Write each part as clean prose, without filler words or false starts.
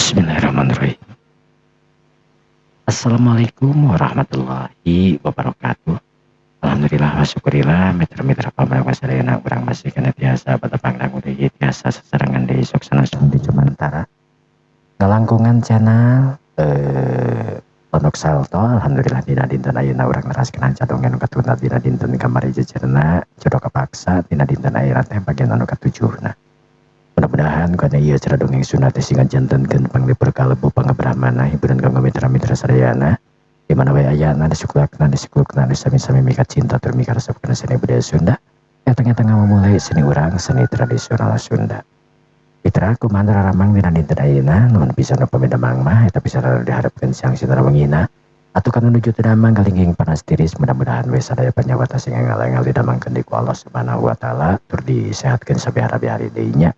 Bismillahirrahmanirrahim. Assalamualaikum warahmatullahi wabarakatuh. Alhamdulillah wa syukurillah mitra-mitra pamarang sadayana urang masih kana tiasa patepang dangu deui tiasa sasarengan deui sok sanasan di Jumantara ngalangkungan channel Pondok Salto. Alhamdulillah dina dinten ayeuna urang neraskeun cadongen nu katuna dina dinten kamari jejerna jodoh kapaksa dina dinten ayeuna teh bagian anu katujuhna. Mudah-mudahan kana ieu cara dongeng Sunda teh sing ngajantenkeun panglipur kalebu pangabrahmana hiburan kanggo mitra-mitra sadayana di mana wae ayana disuklakna disiklukna sami-sami mika cinta tur mika resep kana seni budaya Sunda eta-eta ngamumule seni urang seni tradisional Sunda. Mitra kumaha ramang dina dinten ayeuna nuhun pisan nu pamidamang mah eta pisan anu diharepkeun siang sinara wengina atuh kana nuju teu damang galingking panas tiris mudah-mudahan we sadaya panyawata sing ngalengal didamangkeun di ku Allah Subhanahu wa taala tur disehatkeun sabi-hari deui nya.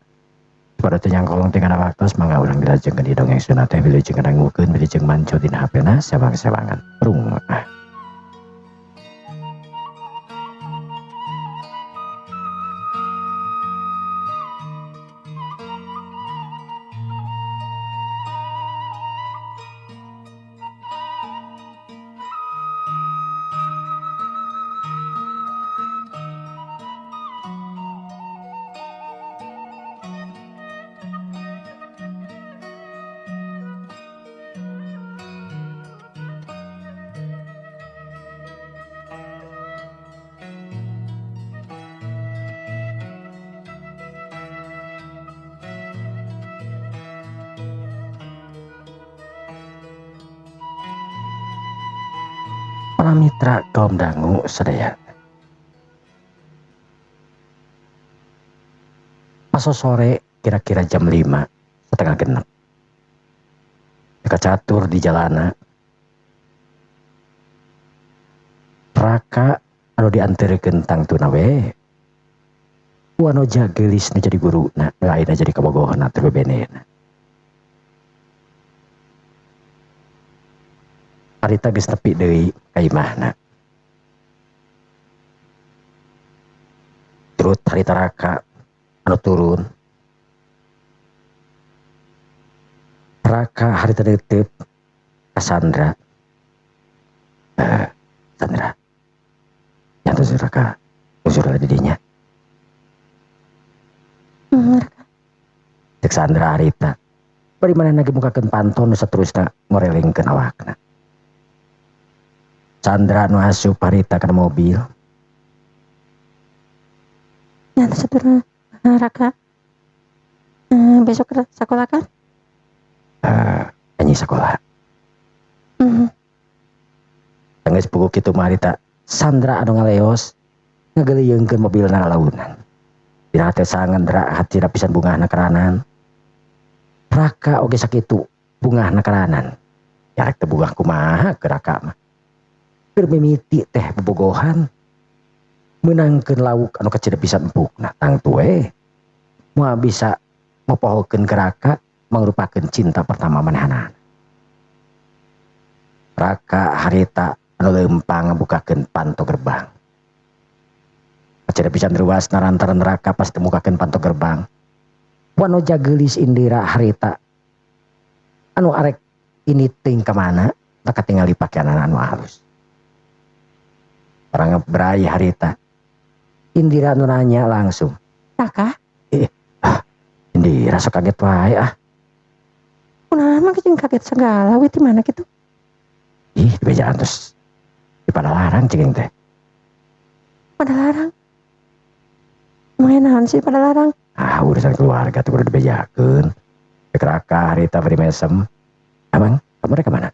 Pada teu nyangkolong tinggal waktos mangga urang dilajengkeun di dongeng Sunda teh wilujeng ngadangukeun wilujeng manco dina HP-na sewang-sewangan prung ah. Para mitra kaum dangu sadaya. Paso sore kira-kira jam 5:30. Kacatur di jalana. Raka anu dianterkeun tangtuna we. Wanoja geulis nu jadi guruna, lainna jadi kabogohna teu bebenena. Harita geus nepi deui ka imahna. Turut harita Raka anu turun. Raka harita neuteup ka Sandra. Sandra. Nyantos Raka usur di dinya. Raka. Cek Sandra harita. Bari manehna ge mukakeun panton nu saterusna ngorelengkeun awakna. Sandra nu asup harita kana mobil. Ya, saturna Raka. Besok sekolah kan? Anjing sekolah. Geus puguh kitu mah harita Sandra anu ngaleos ngagelieungkeun mobilna lalaunan. Dina hate Sandra hati pisan bungahna keranan. Raka oge sakitu bungahna keranan. Yarek teu bungah kumaha ke Raka mah. Keur mimiti teh bobogohan meunangkeun lauk anu kecil pisan empukna tangtu we moal bisa mopohokeun ke Raka mangrupakeun cinta pertama manehanana. Raka harita anu leumpang ngabukakeun panto gerbang. Kecil pisan ruas narantaran Raka pas temukakeun panto gerbang. Wanoja geulis Indira harita anu arek ini ting ka mana tak katingali pakaianana anu halus. Orang berai harita. Indira nu nanya langsung. Raka? Indira sok kaget wae ah. Kunaon mah jeung kaget segala we di mana kitu? Ih, di bejaan terus di Padalarang cing teh. Padalarang. Emang naon sih Padalarang? Ah, urusan keluarga tuh kudu dibejakeun. Cek Raka harita bari mesem. Abang, kamu rek ka mana?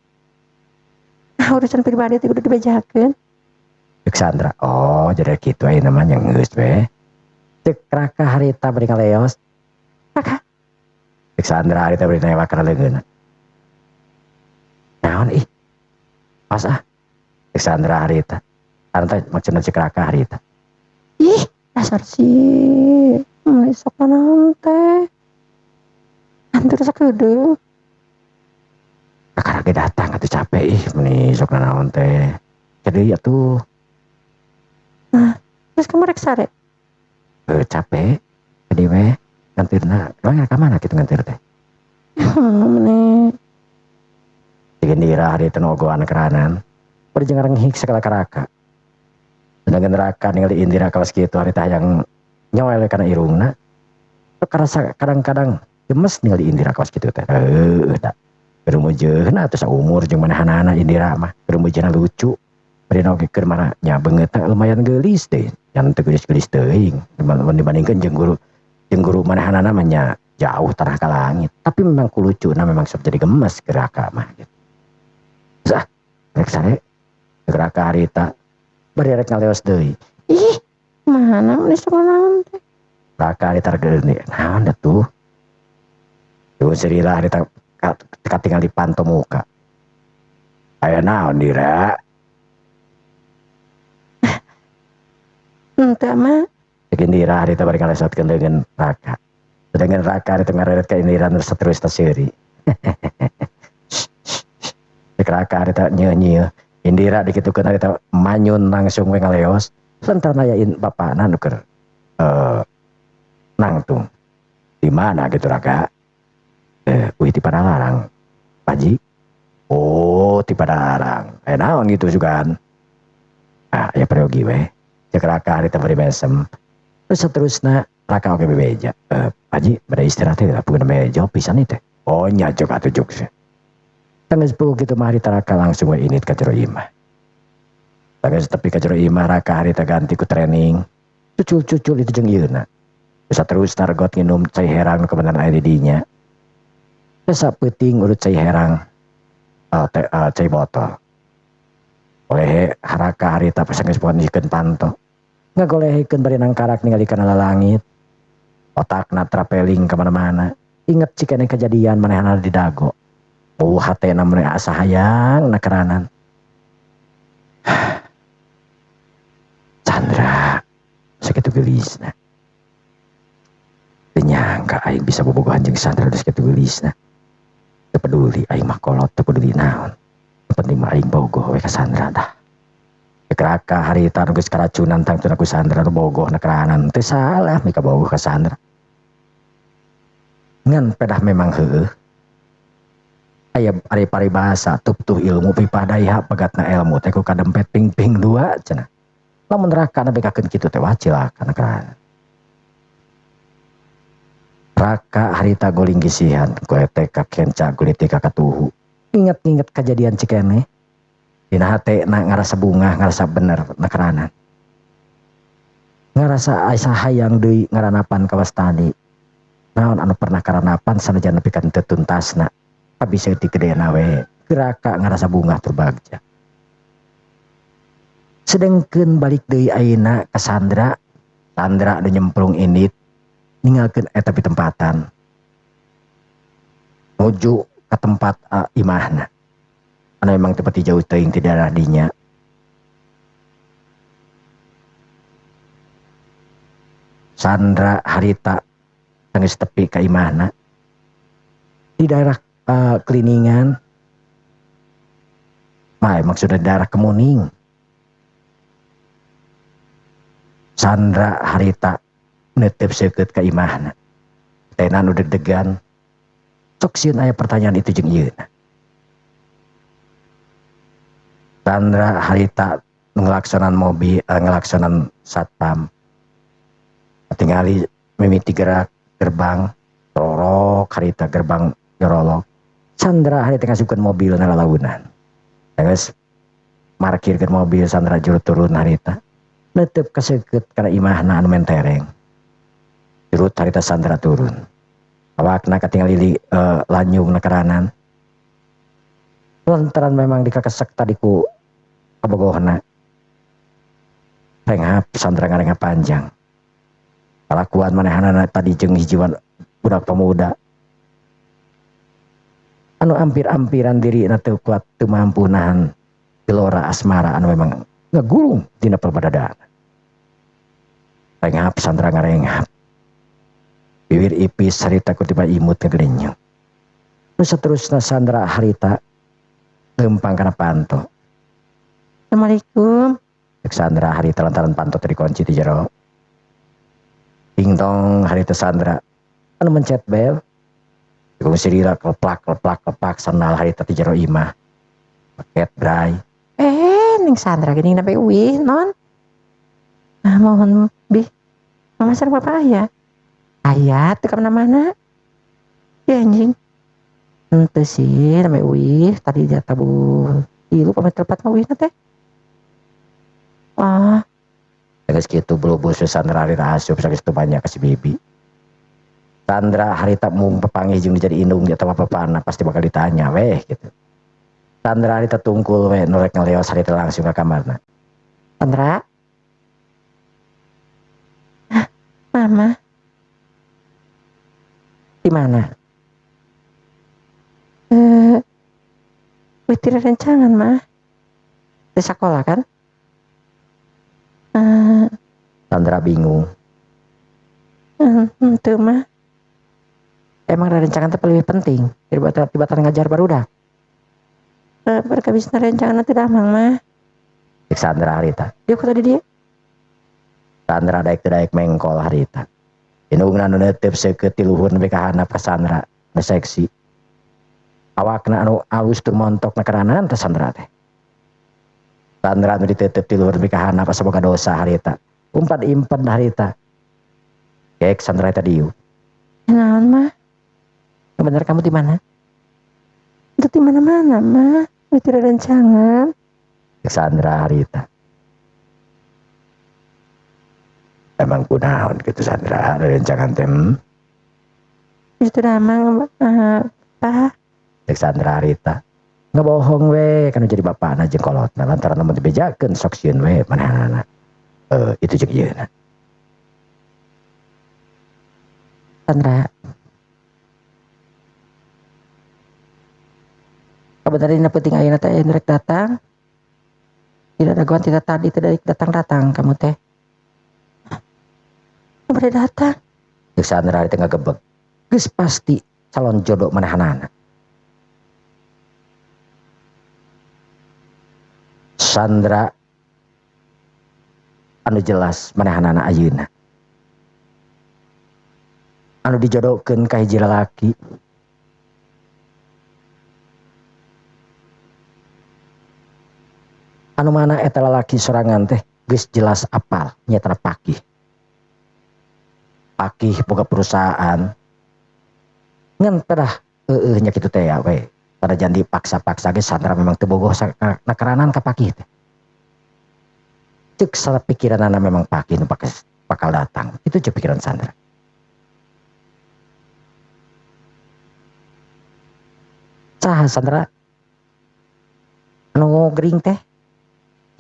Ah, urusan pribadi teh kudu dibejakeun. Cek Sandra, oh jadi kitu ayeuna mah nya geus we. Cek Raka harita bari ngaleos. Raka. Cek Sandra harita bari newak kana leungeunna. Naon ih? Pas ah. Cek Sandra harita. Anu teh maksudna cek Raka harita. Ih, dasar sih. Sok naon teh. Antur sakedeung. Kakara ge datang atuh capek ih meuni sok naon teh. Jadi atuh. Nah, terus kamu rek sare? Capek. Jadi we ngantirna, emang ka mana kitu ngantir teh? Meni. Indira harita nogoan keranan. Bari jeung ngarengik sagala karaka. Sedangkan Raka ningali Indira kawas kitu harita hayang nyoel kana irungna. Karasa kadang-kadang gemes ningali Indira kawas kitu teh. Heueuh da. Keur meujeuna atuh saumur jeung manehanana Indira mah. Keur meujeuna lucu. Bari oge keur mana nya beungeutna lumayan geulis deui. Nya teu geulis-geulis teuing dibandingkeun jeung guru manehanana mah nya jauh tanah ka langit. Tapi memang ku lucuna memang sok jadi gemes ke Raka mah gitu. Sah, rek sare Raka harita bari rek ngaleos deui. Ih, mana meni sok naon teh? Raka harita geuning. Naon atuh? Tuh serila harita katingal di panto muka. Aya naon Dira? Henteu mah. Cek Indira harita bari ngalesotkeun leungeun Raka. Sedangkan Raka harita ngareret ka Indira nu saterusna seuri. Cek Raka harita nyeuh-nyeuh. Indira dikitukeun harita manyun langsung we ngaleos. Lantaran aya bapana nu keur nangtung. Di mana gitu Raka? Wih di Padalarang. Pak Ji? Oh, di Padalarang. Naon gitu sugan. Ah, ya peryogi we. Cek Raka harita bari mesem. Terus seterusna Raka oge bebeja. Pak Ji, bade istirahat teh puguh bejo pisan ieu teh. Oh nya jog atuh jog. Tanggeus puguh kitu mah harita Raka langsung we init ka jero imah. Tanggeus tepi ka jero imah Raka harita ganti ku training. Cucul-cucul itu jeung ieuna. Terus saterusna regot nginum cai herang nu kebenaran aya di dinya. Terus sapeuting urut cai herang cai botol. Oleh Raka harita pasanggeus poho nyikeun panto. Ngagolehkeun bari nangkarak ningali kana lalangit. Otakna traveling kemana-mana. Inget cikene kejadian manehna di dago. Oh hatena meni asa hayang nakeranan. Chandra sakitu geulisna. Teu nyangka aing bisa bobogohan jeung Sandra geus kitu geulisna. Teu peduli aing mah kolot, teu peduli naon. Nu penting mah aing bogoh we ka Sandra dah. Cek Raka harita nu geus karacunan tangtuna ku Sandra nu bogoh nakeranan. Teu salah mika bogoh ka Sandra. Ngan pedah memang heueuh. Aya ari paribasa tuptuh ilmu pipadaya pegatna ilmu teh ku kadempet ping-ping dua cenah. Lamun Raka nepikakeun kitu teh wah cilaka nakeranan. Raka harita guling gisihan, goletek ka kenca, gulitik ka katuhu. Inget-inget kejadian cikene. Dina hatena ngarasa bungah, ngarasa bener nakeranan. Ngarasa asa hayang deui ngaranapan kawas tadi. Naon anu pernah karanapan sanajan nepi ka teu tuntasna. Tapi saeutik gedena we. Raka ngarasa bungah tur bagja. Sedengkeun balik deui ayeuna ka Sandra. Sandra anu nyemplung indit ninggalkeun eta pitempatan. Nuju ka tempat imahna. Anu memang teu pati jauh teuing ti daerah dinya. Sandra harita geus tepi ka imahna. Di daerah Kliningan. Mah maksudna daerah Kemuning. Sandra harita neuteup seukeut ka imahna. Tena nu deg-degan. Sok sieun aya pertanyaan itu jeung ieuna. Sandra harita ngelaksonan mobil, ngelaksonan satpam. Tingali mimiti gerak gerbang, rorok harita gerbang ngerolok. Sandra harita ngasupkeun mobil na lalaunan. Geus markirkeun mobil Sandra juru turun harita. Neuteup kaseukeut kana imahna anu mentereng. Jurut harita Sandra turun. Awakna katingali lanyung na keranan. Lantaran memang dikakesek tadi ku kabogohna. Renghap Sandra ngarengap panjang. Kalakuan manehanana tadi jeung hijiwan budak pemuda. Anu ampir-ampiran dirina teu kuat teu mampu nahan gelora asmara anu memang ngagulung dina perbadadana. Renghap Sandra ngarenghap. Bibir ipis harita ku tiba imut ngagelenyong. Nu saterusna Sandra harita lempang kana panto. Assalamualaikum. Cek Sandra harita lantaran panto teu dikunci di jero. Ding dong harita Sandra anu mencet bel. Kungsi lila kleplak kleplak kleplak sandal harita ti jero imah. Paket bray. Ning Sandra geuning sampai uih non. Ah mohon bih. Mama sareng papa aya. Aya teu ka mana-mana. Ya anjing. Henteu sih sampai uih tadi jatabu ilu pamit tepat mah uih teh. Ah. Geus kitu bulubus Sandra harita asup sageus teu banyak ka si bibi. Sandra harita mung papanggih jeung jadi indung atawa bapana pasti bakal ditanya weh gitu. Sandra harita tungkul weh nu rek ngaleos harita langsung ka kamarna. Sandra. Hah, mama. Di mana? Wih tidak rencangan mah. Di sekolah kan? Sandra bingung. Itu mah. Emang ada rencangan itu lebih penting daripada tibatan ngajar barudak. Berkabisna rencangan tidak mang mah. Sandra harita. Dia kok tadi dia? Sandra daek daek mengkol harita. Indungna nu neuteup seukeut ti luhur nepi ka handap ka Sandra, nu seksi. Awakna anu alus tur montok na keranan teh Sandra teh. Sandra nu diteuteup ti luhur nepi ka handap asa boga dosa harita. Umpat impen harita. Kek Sandra teh dieu. Naon mah? Bener kamu di mana? Itu di mana-mana mah. Itu rencangan. Sandra harita. Emang kunaon gitu Sandra rencangan teh? Itu damang apa? Sandra harita. Ngebohong we kan jadi bapakna jeung kolotna lantaran mun dibejakeun sok sieun we manehna. Itu jeung ieu na. Sandra. Kabeneran dina penting ayeuna teh anu rek datang. Tidak dagoan tidak tadi tidak datang-datang kamu teh. Bade datang. Sandra harita ngagebeg. Geus pasti calon jodoh manehanana. Sandra anu jelas manehanana ayeuna. Anu dijodohkeun ka hiji lalaki. Anu mana eta lalaki sorangan teh geus jelas apal nyaeta pakih. Pakih boga perusahaan. Ngan pedah heueuh nya kitu teh ya we. Pada jangan dipaksa-paksa ge Sandra memang teu bogoh nakeranan ka pakih teh. Ceuk salah pikiranana memang pakih nu bakal datang. Itu ceuk pikiran Sandra. Saha Sandra? Anu gering teh?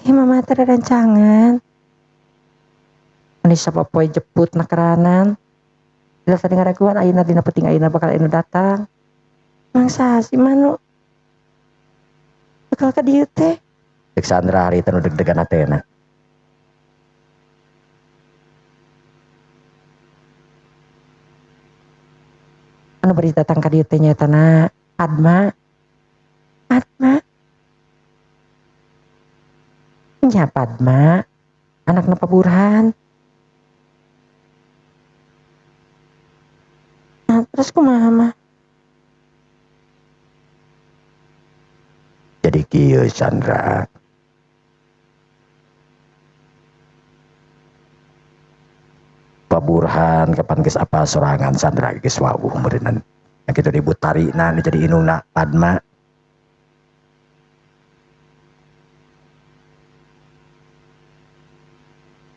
Mama teh rencangan. Meni sapopoe jeput nakeranan. Bila tadi ngaraguan ayeuna dina penting ayeuna bakal anu datang. Mang saha sih manu? Bakal ka dieu teh. Cek Sandra harita nu deg-degan hatena. Anu bari datang ka dieu teh nyaetana Padma. Padma. Nya Padma, anakna Pak Burhan. Nah, terus kumaha mah? Jadi kieu Sandra. Pak Burhan kapan geus apal sorangan Sandra geus wawuh meureunnan. Nah kitu dibutarina nu jadi indungna Padma.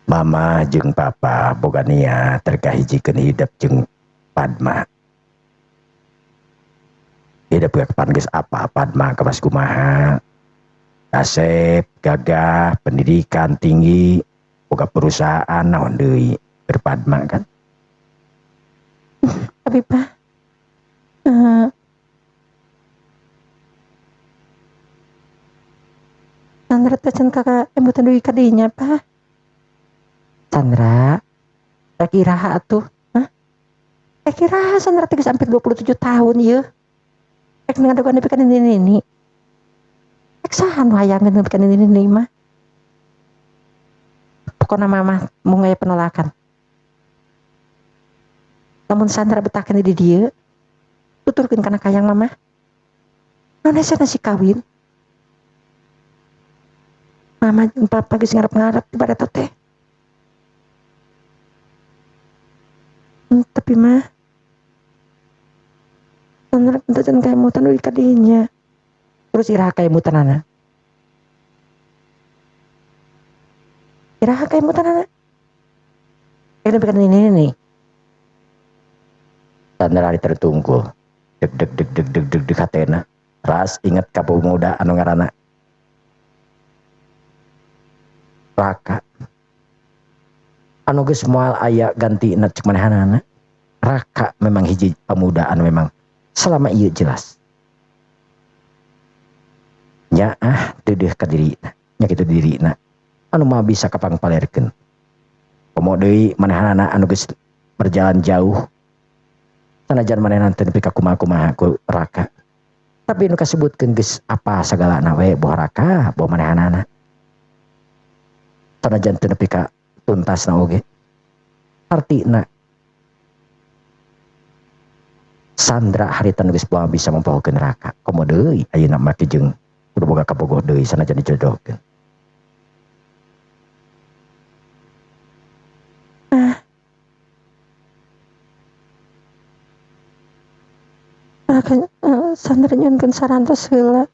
Mama jeung papa boga niat terkahijikeun hidep jeung Padma. Hidep ge kapan geus apa Padma kawas kumaha. Kasep, gagah, pendidikan tinggi, boga perusahaan naon deui berpadma kan. Tapi Pak, Sandra teh can kakak embutan deui ka dinya Pak. Sandra, rek iraha atuh? Hah? Rek iraha Sandra teh geus hampir 27 tahun ieu. Rek ngadagoan nepi ka nini-nini. Rek saha nu hayang nepi ka nini-nini mah? Pokona mama mung aya penolakan. Lamun Sandra betakeun di dieu, Tuturkeun kana kayang mama. Naon hese si kawin? Mama jeung papa geus ngarep-ngarep di bareto teh. Tapi mah Sandra teu can kaemutan deui ka dinya. Terus iraha kaemutanana? Iraha kaemutanana? Ini bukan ini nih. Sandra hari tertunggu. Deg deg deg deg deg deg deg hatena. Ras inget ka pemuda anu ngaranna Raka. Anu geus moal aya gantina cek manehanana. Raka memang hiji pemuda anu memang selama ieu jelas. Nyaah deudeuh ka dirina, nya kitu dirina anu mah bisa kapangpalerkeun. Komo deui manehanana anu geus berjalan jauh. Sanajan manehna teu nepi ka kumaha-kumaha ku Raka. Tapi nu kasebutkeun geus apa sagalana we boh Raka, boh manehanana. Sanajan teu nepi ka tuntasna oge. Artina Sandra harita nu geus moal bisa mampohokeun Raka. Komo deui ayeuna make jeung kudu boga kabogoh deui sanajan dijodohkeun. Raka, Sandra nyuhunkeun sarantos heula.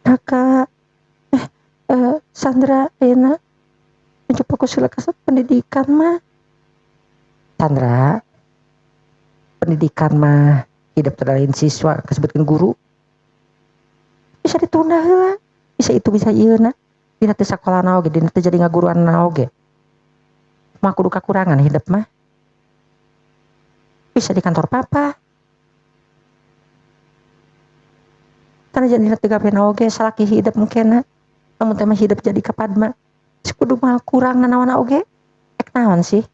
Raka, Sandra ayeuna nuju fokus heula ka pendidikan mah. Sandra, pendidikan mah hidup lain siswa kasebutkeun guru. Bisa ditunda heula, bisa itu bisa ieu na. Dina teh sakolana oge, dina teh jadi ngaguruanna oge. Mah kudu kakurangan hidup mah. Bisa di kantor papa. Sanajan dina teu gawe oge salaki hidup mungkin lamun teh mah hidup jadi ka Padma. Kudu mah kurang nanaon oge. Ek naon sih?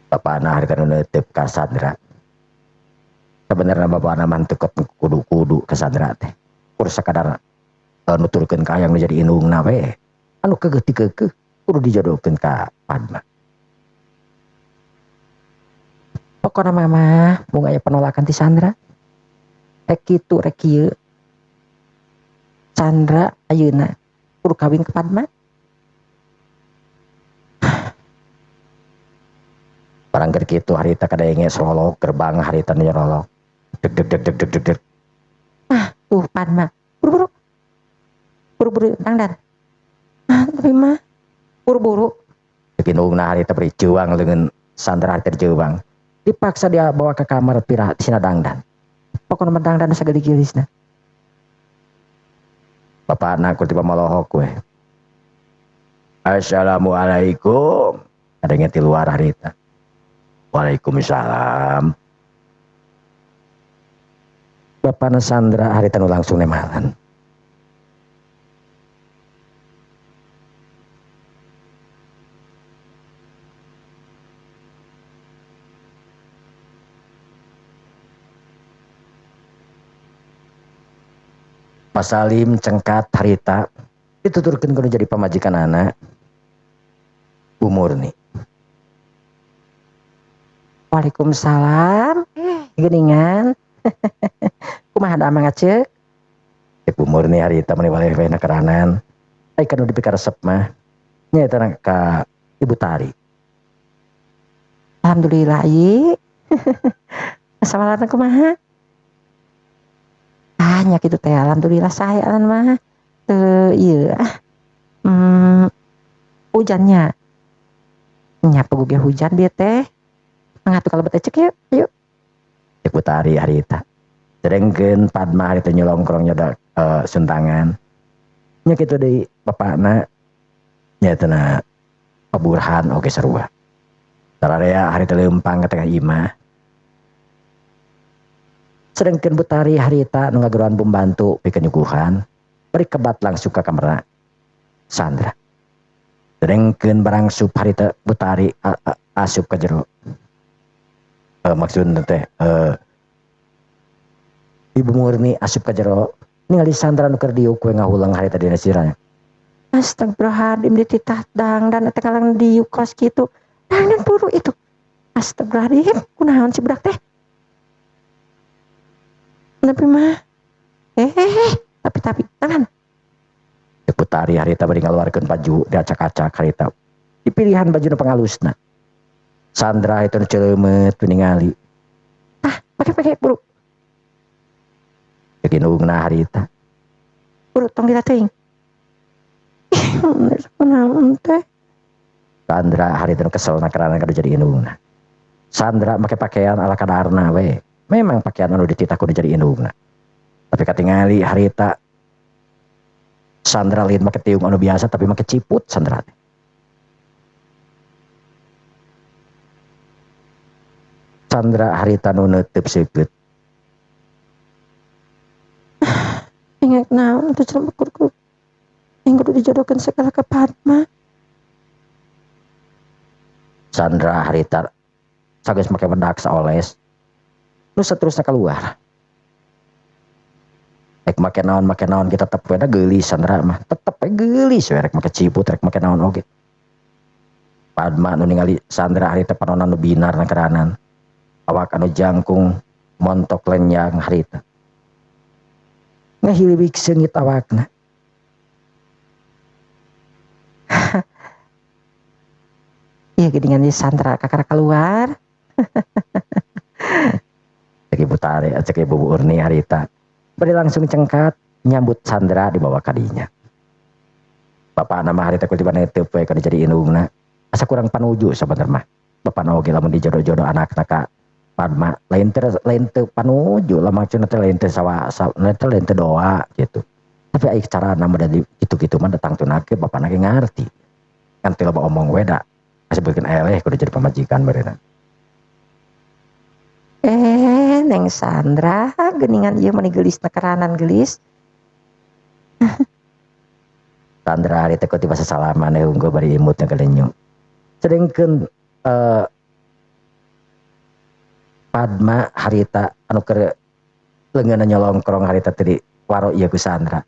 Bapana harita nu neuteup ka Sandra. Sebenarnya bapana mah teu kudu-kudu ka Sandra teh. Kur sakadar nuturkeun ka hayang nu jadi indungna we. Anu keukeuh dikeukeuh kudu dijodohkeun ka Padma. Pokona mama mung aya penolakan ti Sandra. Rek kitu rek kieu. Sandra ayeuna kudu kawin ka Padma. Barang keur kitu harita kadenge solok gerbang harita nu nyolok. Deg deg deg deg deg deg deg. Ah, tuh Padma. Buru-buru. Buru-buru dangdan. Ah, tapi mah buru-buru. Cek indungna harita beri ceuang leungeun Sandra harita jeuang. Dipaksa dia bawa ke kamar pirah sina dangdan. Pokona mah dangdan sageli-gelisna. Bapakna ku tiba molohok we. Assalamualaikum. Kadenge ti luar harita. Waalaikumsalam. Bapakna Sandra harita nu langsung nemalan. Pak Salim cengkat harita dituturkeun kudu jadi pamajikan anak Bu Murni. Waalaikumsalam. Geuningan. Kumaha da amang aceuk? Bu Murni harita meni waleh we na keranan. Ai kanu dipikaresep mah nyaeta ka Ibu Tari. Alhamdulillah ieu. Assalamualaikum kumaha? Ah nya kitu teh alhamdulillah sae mah. Teu ieu ah. Hujannya. Nya puguh ge hujan dieu teh. Mangga atuh kalebet ecek yuk, yuk. Ibu Tari harita. Sedengkeun Padma harita nyolongkrong nyoda suntangan. Nya kitu deui bapakna nyaeta na Pak Burhan oge sarua. Sararea harita leumpang ka tengah imah. Sedengkeun Bu Tari harita nu ngageroan pembantu pikeun nyuguhan, bari kebat langsung ka kamarna Sandra. Sedengkeun barang sup harita Bu Tari asup ka jero. Maksudna teh Ibu Murni asup ka jero ningali Sandra nu keur diuk we ngahuleng harita dina sirahna. Astagfirullahaladzim dititah dangdan teh ngalang diuk kos kitu. Dangdan buru itu. Astagfirullahaladzim, kunaon si budak teh? Tapi mah tapi tangan. Cek Putari harita bari ngaluarkeun baju diacak-acak harita. Dipilihan baju nu pangalusna. Sandra itu nu ceuleumeuh ningali. Ah, pake buru. Cek indungna harita. Buru tong lila teuing. Kunaon teh? Sandra harita nu kesel na karana kudu jadi indungna. Sandra make pakaian ala kadarna we. Memang pakaian anu dititah kudu jadi indungna. Tapi katingali harita Sandra lain make tiung anu biasa tapi make ciput Sandra teh. Sandra harita nu neuteub seukeut. Ingat naon teh jelema kurku. Yang kudu dijodohkeun segala ka Padma. Sandra harita sageus make bedak saoles. Nu seterusnya keluar. Rek make naon kita tetep we da geulis Sandra mah. Tetep we geulis we rek make ciput rek make naon oge. Padma nu ningali Sandra harita panonan nu binar na keranan. Awak anu jangkung montok lenyang harita. Ngahiliwik seungit awakna. Iya geuningan ieu Sandra kakara keluar. Cek Ibu Tari, cek Ibu Urni harita. Bari langsung cengkat nyambut Sandra dibawa kadinya. Bapak nama harita kutipan netep we kana jadi indungna. Asa kurang panuju sabenerna mah. Bapak oge lamun dijodoh-jodoh anakna ka Padma lain teu panuju lah maksudna teh lain teu sawa lain teu doa gitu. Tapi ai carana mah da kitu-kitu mah datang tunake bapana ge ngarti. Kan teu loba omong we da. Asa beukeun eleh kudu jadi pamajikan bareuna. Neng Sandra geuningan ieu mah geulis nekeranan geulis. Sandra hari teh tiba sasalaman we unggul bari imut ngagalenyum. Sedengkeun Padma harita anu keur leungeunna nyolongkrong harita teh di waro ieu ku Sandra.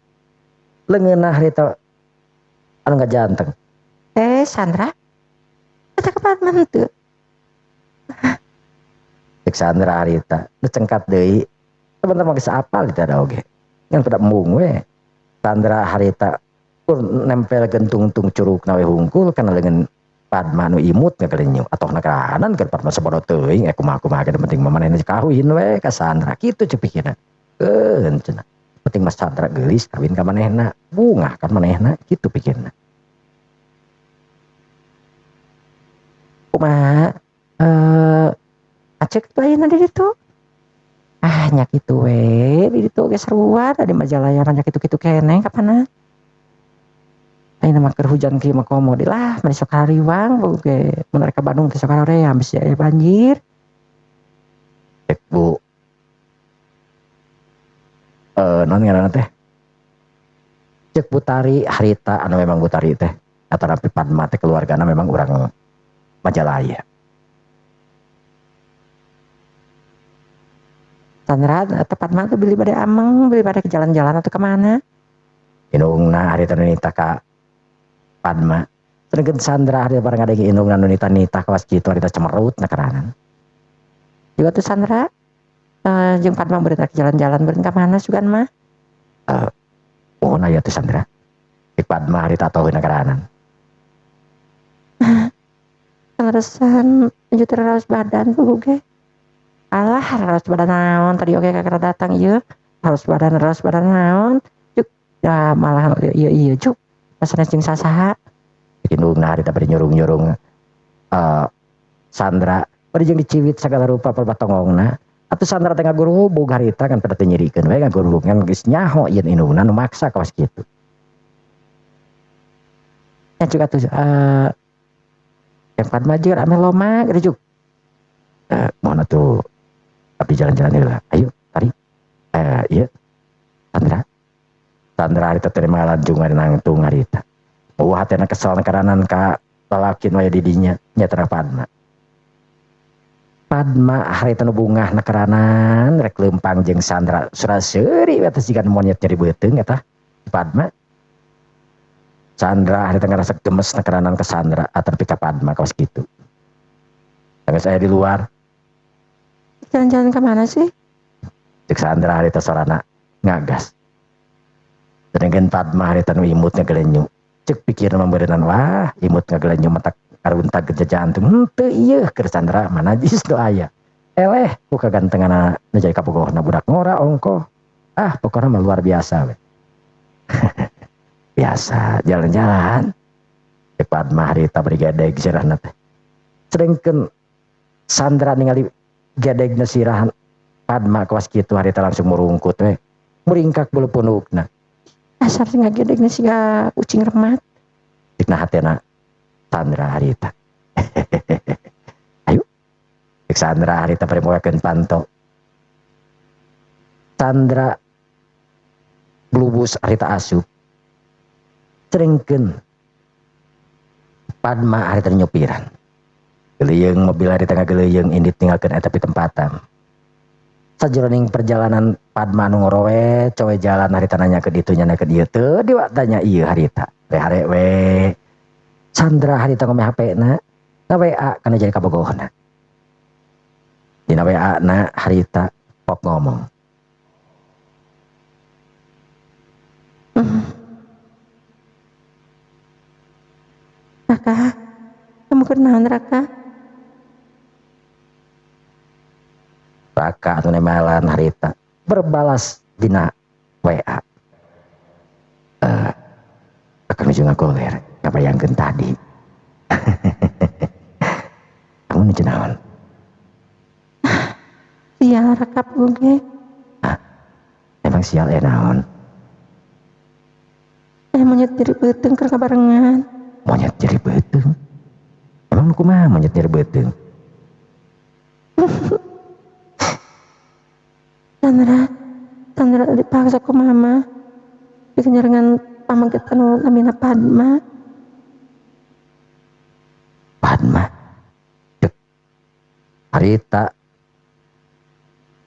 Leungeunna harita anu ngajanteng. Sandra eta ka Padma henteu? Cek Sandra harita nu cengkat deui. Sebentar mah geus apal di ada oge. Ngan pada embung we. Sandra harita kur nempel gentungtung curugna we hungkul kana leungeun Padma nu imut ngagalenyum atoh na kaanan keur Padma sabodo teuing kumaha-kumaha ge penting mah manehna kawin we ka Sandra kitu cek pikirna. Keun cenah. Penting mah Sandra geulis kawin ka manehna, bungah kan manehna kitu pikirna. Kumaha acek tuh ayeuna di ditu. Ah nya kitu we di ditu ge sarua da di Majalaya mah nya kitu-kitu keneh kapanna. Ayeuna mah keur hujan kieu mah komo deui lah meni sok hariwang ge mun rek ka Bandung teh sok haream bisi aya banjir. Cek Bu. Naon ngaranna teh? Cek Butari harita anu memang Butari teh atanapi Padma teh keluargana memang urang Majalaya. Sandra atau Padma tuh beli pada ameng, beli pada ke jalan-jalan atau kemana? Indungna harita nu nita ka Padma. Sedengkeun Sandra harita bareng ada indungna nu nita-nita kawas kitu harita cemerut na keranan. Juga tuh Sandra jeung Padma beureut ke jalan-jalan beureut ka mana sugan mah? Mohon aya tuh Sandra. Cek Padma harita atoheun na keranan. Kaleresan nuju teu raraos badan puguh ge. Alah raraos badan naon tadi oge kakara datang ieu. Raraos badan naon. Cuk ya malah ieu ieu cuk. Pasana jeung sasaha. Indungna harita bari nyurung-nyurung Sandra bari jeung diciwit sagala rupa palbatongongna. Atuh Sandra teh ngagurubug harita kan pada teu nyirikeun we ngagurubug kan geus nyaho ieun indungna nu maksa kawas kitu. Ya cuk atuh yang Padma jeung ame loma gitu cuk. Mohon atuh abdi jalan-jalan heula. Ayo tari. Ieu Sandra. Sandra harita teh malanjung nangtung harita. Eueuh hatena kesel karanan ka lalaki nu aya di dinya nya Padma. Padma harita nu bungah na keranan rek leumpang jeung Sandra sura-seuri we teh siga monyet nyeri beuteung eta Padma. Sandra harita ngarasa gemes na keranan ka Sandra atapi ka Padma kawas kitu. Geus aya di luar. Jalan-jalan ke mana sih? Cek Sandra harita sorana ngagas. Sedangkan Padma harita nu imut ngagelenyu. Cek pikirna meureunnan wah imut ngagelenyu matak karuntag ke jantung. Henteu ieu keur Sandra mana najis nu aya. Eleh ku kagantenganna nu jadi kabogohna budak ngora ongkoh. Ah pokona mah luar biasa we. Biasa jalan-jalan. Cek Padma harita bari gedeg sirahna teh. Sedengkeun Sandra ningali gedegna sirah Padma kawas kitu harita langsung murungkut we. Muringkak bulu punukna. Asar sih ngagedegna siga ucing remat. Dikna hatena Sandra harita. Ayo. Cek Sandra harita bari moekeun panto. Sandra blubus harita asup. Cerengkeun Padma harita nyupiran. Geleuyeung mobil harita ngageleuyeung indit ninggalkeun eta pitempatan. Sajroning perjalanan Padma nu ngorowe cowe jalan harita nanya ke ditu nya ke dieu teu diwatanya ieu harita. Rehare we. Sandra harita ngome HP na na WA kana jadi kabogohna. Dina WA na harita pok ngomong. Raka, kamu kunaon Raka? Raka anu nemalan harita berbalas dina WA. Akan nuju ngagoler, ngabayangkeun tadi. Kamu nuju naon? Sial Raka oge. Hah? Emang sial naon? Monyet nyeri beuteung keur kabarengan. Monyet nyeri beuteung? Emang nu kumaha monyet nyeri beuteung? Sandra dipaksa ku mama bikin nyarengan pameget anu namina Padma. Padma. Dek. Harita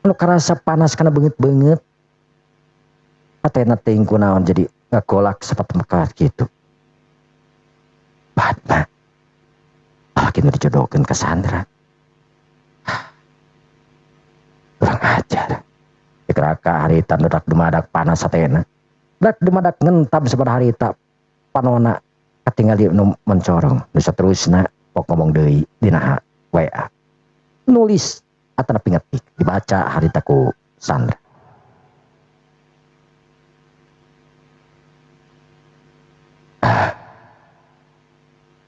nu karasa panas kana beungeut-beungeut. Hatena teuing kunaon jadi ngagolak sapatemkat gitu. Padma. Lalaki nu dijodohkeun ka Sandra. Kurang ajar. Cek Raka harita nu dak dumadak panas hatena. Dak dumadak ngentab sapada harita panona katingali nu mencorong. Nu saterusna pok ngomong deui dina WA. Nulis atanapi ngetik dibaca harita ku Sandra.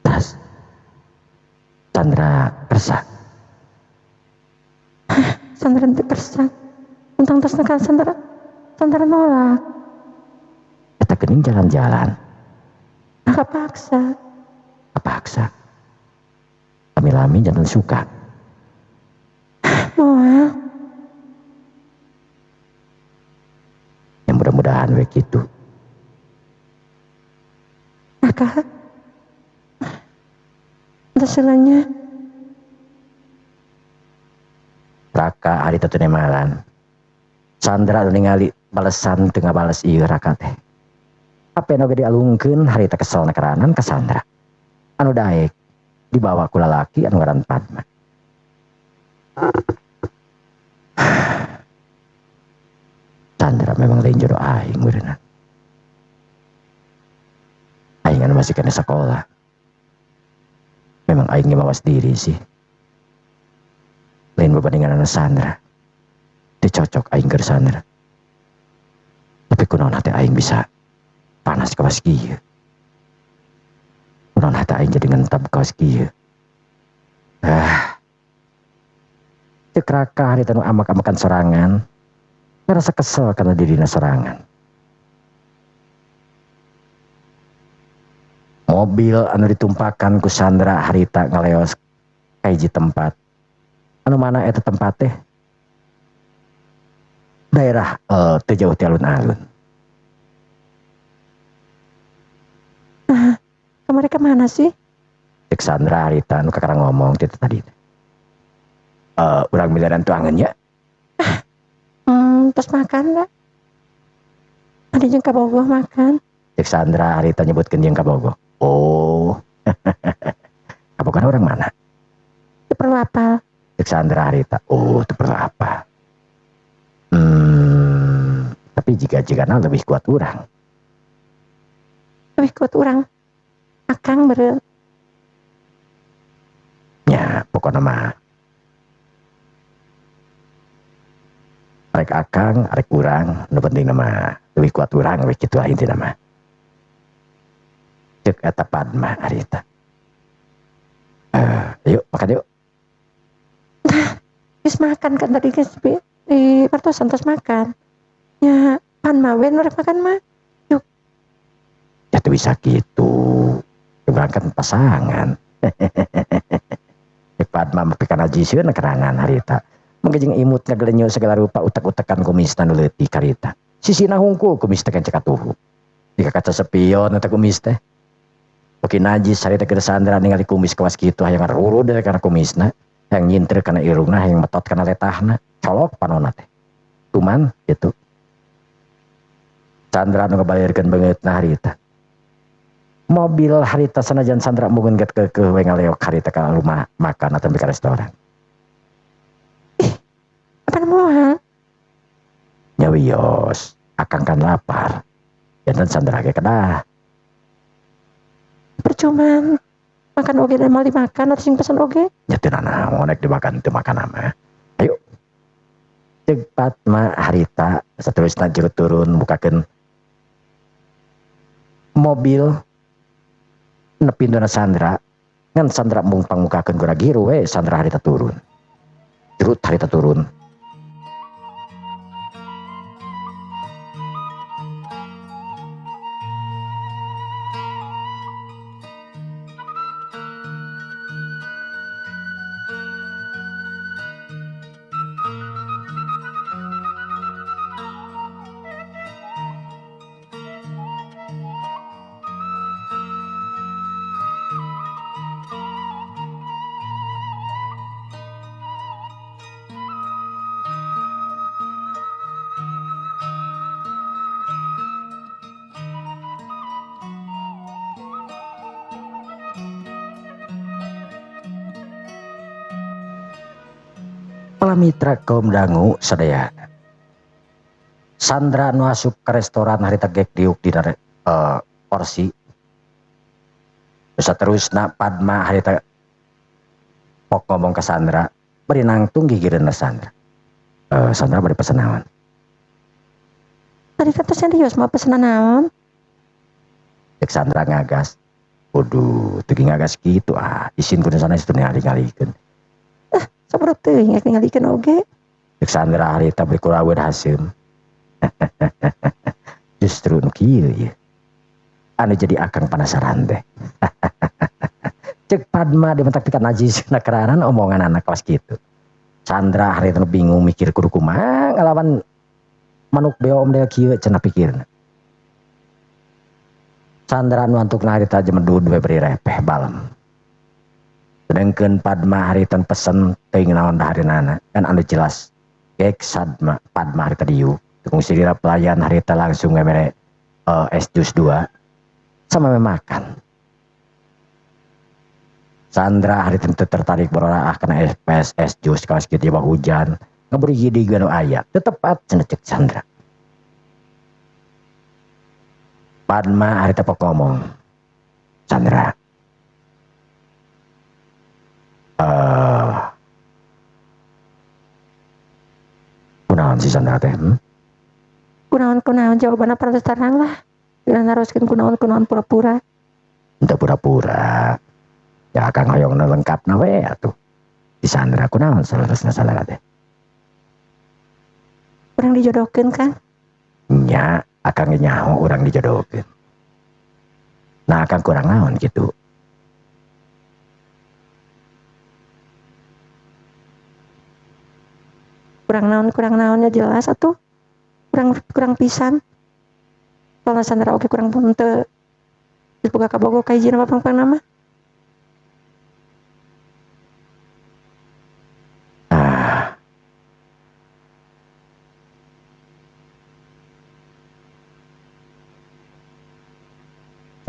Terus Sandra kersa. Sandra teu kersa. Tentang tas nakal Sandra nolak. Eta geuning jalan-jalan. Kapaksa. Kapaksa. Lami-lami jangan suka. Moal. Yang mudah-mudahan we kitu. Raka. Hasilnya. Raka harita teu nemalan. Sandra ningali balesan teu ngabales ieu Raka teh. Apen oge dialungkeun harita kesel nakaranan ka Sandra. Anu daek dibawa ku lalaki anu ngaran Padma. Sandra memang lain jodoh aing meureunna. Aing anu masih kena sekolah. Memang aing ge mawas diri sih. Lain babandingan anu Sandra. Teu cocok aing keur Sandra. Tapi kunaon hate aing bisa panas kawas kieu. Kunaon hate aing jadi ngentab kawas kieu. Ah. Cek Raka harita nu amak-amakan sorangan. Ngerasa kesel karena dirina sorangan. Mobil anu ditumpakan ku Sandra harita ngaleos ka hiji tempat. Anu mana eta tempat teh? Daerah teu jauh ti alun-alun. Nah, kamari ka mana sih? Cek Sandra harita anu kakara ngomong ti tadi. Urang miliaran tuangan ya. Terus makan lah. Ada jeung kabogoh makan. Cek Sandra harita nyebutkeun jeung kabogoh. Oh. Kabogohna orang mana? Di perlu apal. Cek Sandra harita, oh teu perlu apal. Tapi jika-jikana lebih kuat urang. Lebih kuat urang. Akang beureum. Nya pokona mah arek akang, arek urang, nu penting mah lebih kuat urang we kitu lah intina mah. Cek eta Padma harita. Yuk makan yuk. Geus makan kan tadi geus di partosan tos makan. Nya pan mah we nu rek makan mah. Yuk. Ya teu bisa kitu. Urang kan pasangan. Cek Padma mah pikeun najisieun kerangan harita. Mangga jeung imut ngagelenyo segala rupa utek-utekan kumisna nu leutik harita. Sisina hungkul kumis teh kan cekatuhu. Jika kaca spion eta kumis teh. Oke najis harita keur Sandra ningali kumis kawas kitu hayang ngarurud kana kumisna, hayang nyinter kana irungna, hayang metot kana letahna, colok panonna teh. Tuman kitu. Sandra nu ngabalirkeun beungeutna harita. Mobil harita sanajan Sandra mungkin get keukeuh we ngaleok harita ka rumah makan atau ka restoran. Apa moal? Nya wios, akang kan lapar. Janten Sandra ge kedah. Percuma makan oge dan mal dimakan atau sing pesan oge. Nya teu nanaon rek dimakan teu makan mah. Ayo. Cek Padma harita saterusna jero turun bukakeun mobil nepi pintuna Sandra. Ngan Sandra mung pangmukakeun gora-giru we Sandra harita turun. Jerut harita turun. Mitra kaum dangu sadayana. Sandra nu asup ke restoran harita gek diuk dina kursi. Saterusna Padma harita pok ngomong ke Sandra, bari nangtung gigireunna Sandra. Sandra bari pesen naon? Tadi kan tos serius mau pesen naon? Cek Sandra ngagas. Waduh, teu ngagas kitu ah, isin kudu sanes teu ningali-ngalikeun. Sabar teuing rek ningalikeun oge. Cek Sandra harita bari kuraweun haseum. Justru nu kieu ieu. Anu jadi akang penasaran teh. Cek Padma dimentak pika najis na keranan omongan anak kawas kitu. Sandra harita nu bingung mikir kudu kumaha ngalawan manuk beo om del kieu cenah pikirna. Sandra nu antukna harita jemedud we bari repeh balem. Sedangkan Padma harita pesen teuing naon dahareunana kan anu jelas gek Sadma Padma harita diuk tukung sirira pelayan harita langsung mere es jus 2 sama memakan. Sandra harita teu tertarik bororaah kana es jus kawas kieu tiba hujan ngeberi gidi nu aya teu tepat cenah cek Sandra. Padma harita pok ngomong, Sandra, kunaon si Sandra teh? Kunaon jawabanna parantos terang lah. Jangan naroskeun kunaon pura-pura. Henteu pura-pura. Ya akang hoyongna lengkapna we atuh. Si Sandra kunaon saleresna Sandra teh? Urang dijodohkeun kan? Nya, akang ge nyaho urang dijodohkeun. Nah, akang kurang naon kitu. Kurang naonnya jelas atuh. Kurang pisan. Soalna Sandra oge kurang pun teu geus boga kabogoh ka hiji na pangpangna mah. Ah.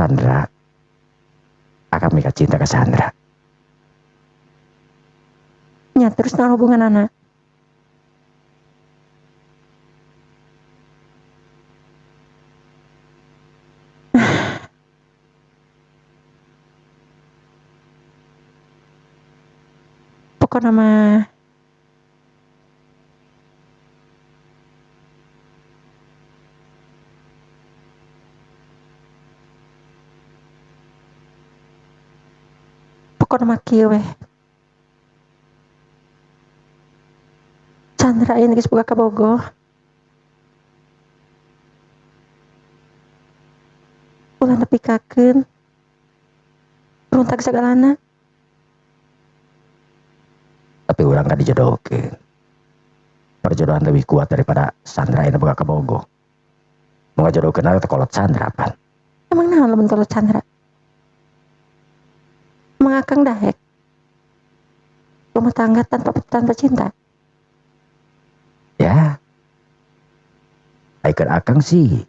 Sandra, akang mika cinta ke Sandra. Nya terus naon hubunganana? Pokokna mah kieu weh. Sandra ayeuna geus boga kabogoh. Ulah nepikakeun runtag sagalana. Tapi urang kan dijodohkeun. Perjodohan lebih kuat daripada Sandra ayeuna boga kabogoh. Mun ngajodohkeun teh kolot Sandra pan. Emang naon lamun kolot Sandra? Emang akang daek rumah tangga tanpa cinta? Ya, daekeun akang sih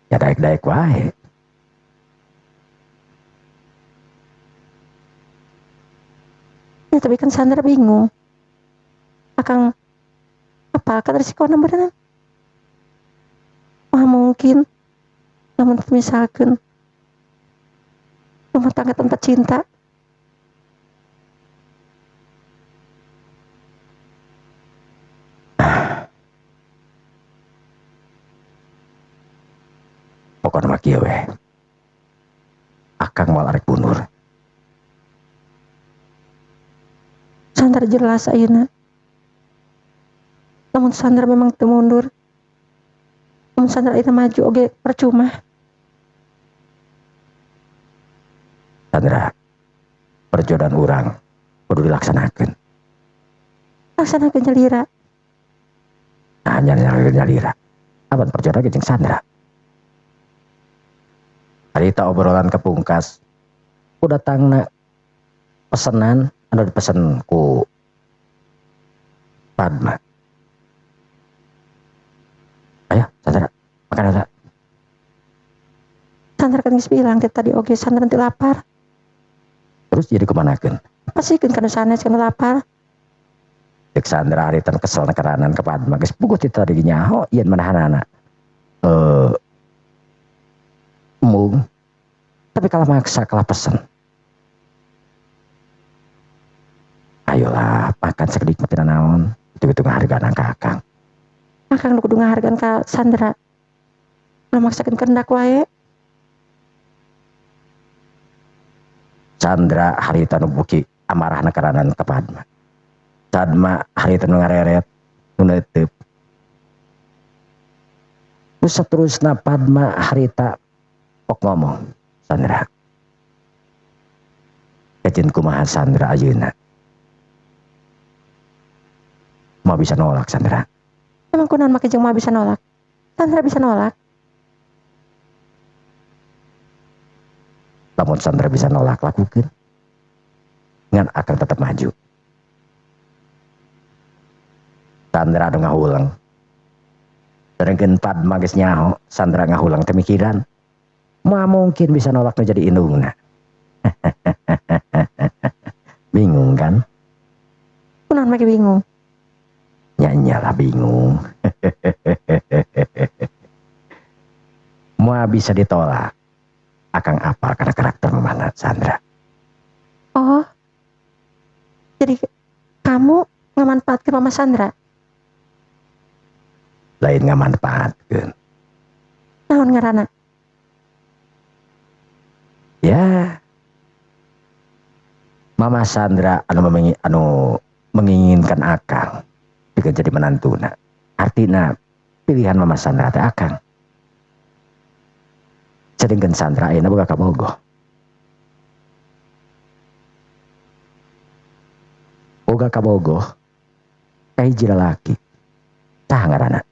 ya daek-daek wae. Ya tapi kan Sandra bingung. Akang apa kan risikona beneran? Wah mungkin, namun misalkan rumah tangga tanpa cinta. Pokokna mah kieu we. Akang moal arek mundur. Sandra jelas ayeuna. Namun Sandra memang teu mundur. Namun Sandra ayeuna maju oge percuma. Sandra, perjodohan urang kudu dilaksanakeun. Laksanakeun nyalira. Nah, nyalira. Apan perjodohan jeung Sandra. Harita obrolan kepungkas. Ku datangna pesenan anu dipesen ku Padma. Ayo, Sandra, makan heula. Sandra kan geus bilang tadi oge Sandra teu lapar. Terus jadi kumanakeun? Pasikeun kana sanes kana lapar. Cek Sandra harita kesel keranan ke Padma geus puguh ti tadi nyaho ieun manahanana. Embung. Tapi kalah maksa kalah pesen. Ayolah makan sakedik mah tina naon. Itu-itu ngahargaan ka akang. Akang nu kudu ngahargaan ka Sandra. Ulah maksakeun kehendak wae. Sandra harita nu buki amarahna karanan ka Padma. Padma harita nu ngareret nu neuteup. Terus saterusna Padma harita pok ngomong, Sandra. Kecin kumaha Sandra ayeuna? Mau bisa nolak Sandra. Emang kunaon make jeung moal bisa nolak? Sandra bisa nolak. Lamun Sandra bisa nolak lakukeun. Ngan akan tetap maju. Sandra anu ngahulang. Sedangkan Padma geus nyaho, Sandra ngahulang teh mikiran. Moal mungkin bisa nolak nu jadi indungna. Bingung kan? Kunaon make bingung? Nya lah bingung. Moal bisa ditolak. Akang apal karena karakter mana Sandra. Oh. Jadi kamu ngamanfaatkeun Mama Sandra? Lain ngamanfaatkeun. Naon ngaranna? Ya. Mama Sandra anu menginginkan akang juga jadi menantuna. Artina pilihan Mama Sandra teh akang. Sedangkan Sandra ayeuna boga kabogoh. Boga kabogoh ka hiji lalaki. Saha ngaranna?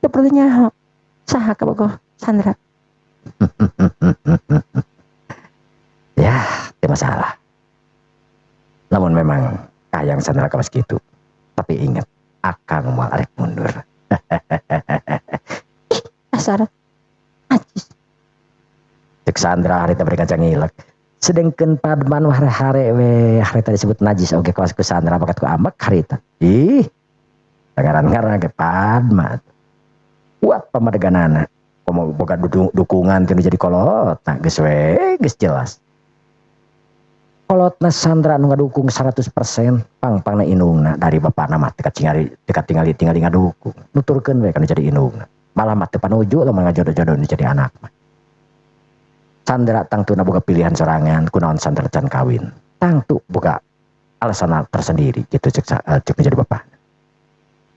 Teu perlu nyaho. Saha kabogoh Sandra? Ya, teu masalah. Lamun memang kahayang Sandra kawas kitu. Tapi ingat, akang moal arek mundur. Ih, dasar. Ajis. Cek Sandra harita beri kacang ngilek. Sedengkeun Padma nu hare-hare we harita disebut najis oge kawas ku Sandra bakat ku ambek harita. Ih. Ngaran-ngaran ge Padma. Kuat pamadeganana. Komo boga dukungan teu jadi kolot, nah geus we geus jelas. Kolotna Sandra nu ngadukung 100% pang-pangna indungna dari bapana mah teu tingali tingali ngadukung. Nuturkeun we kana jadi indungna. Malah mah teu panuju lamun ngajodoh-jodoh nu jadi anak mah. Sandra tangtuna boga pilihan sorangan kunaon Sandra can kawin. Tangtu boga alasan tersendiri gitu cek cek jadi bapana.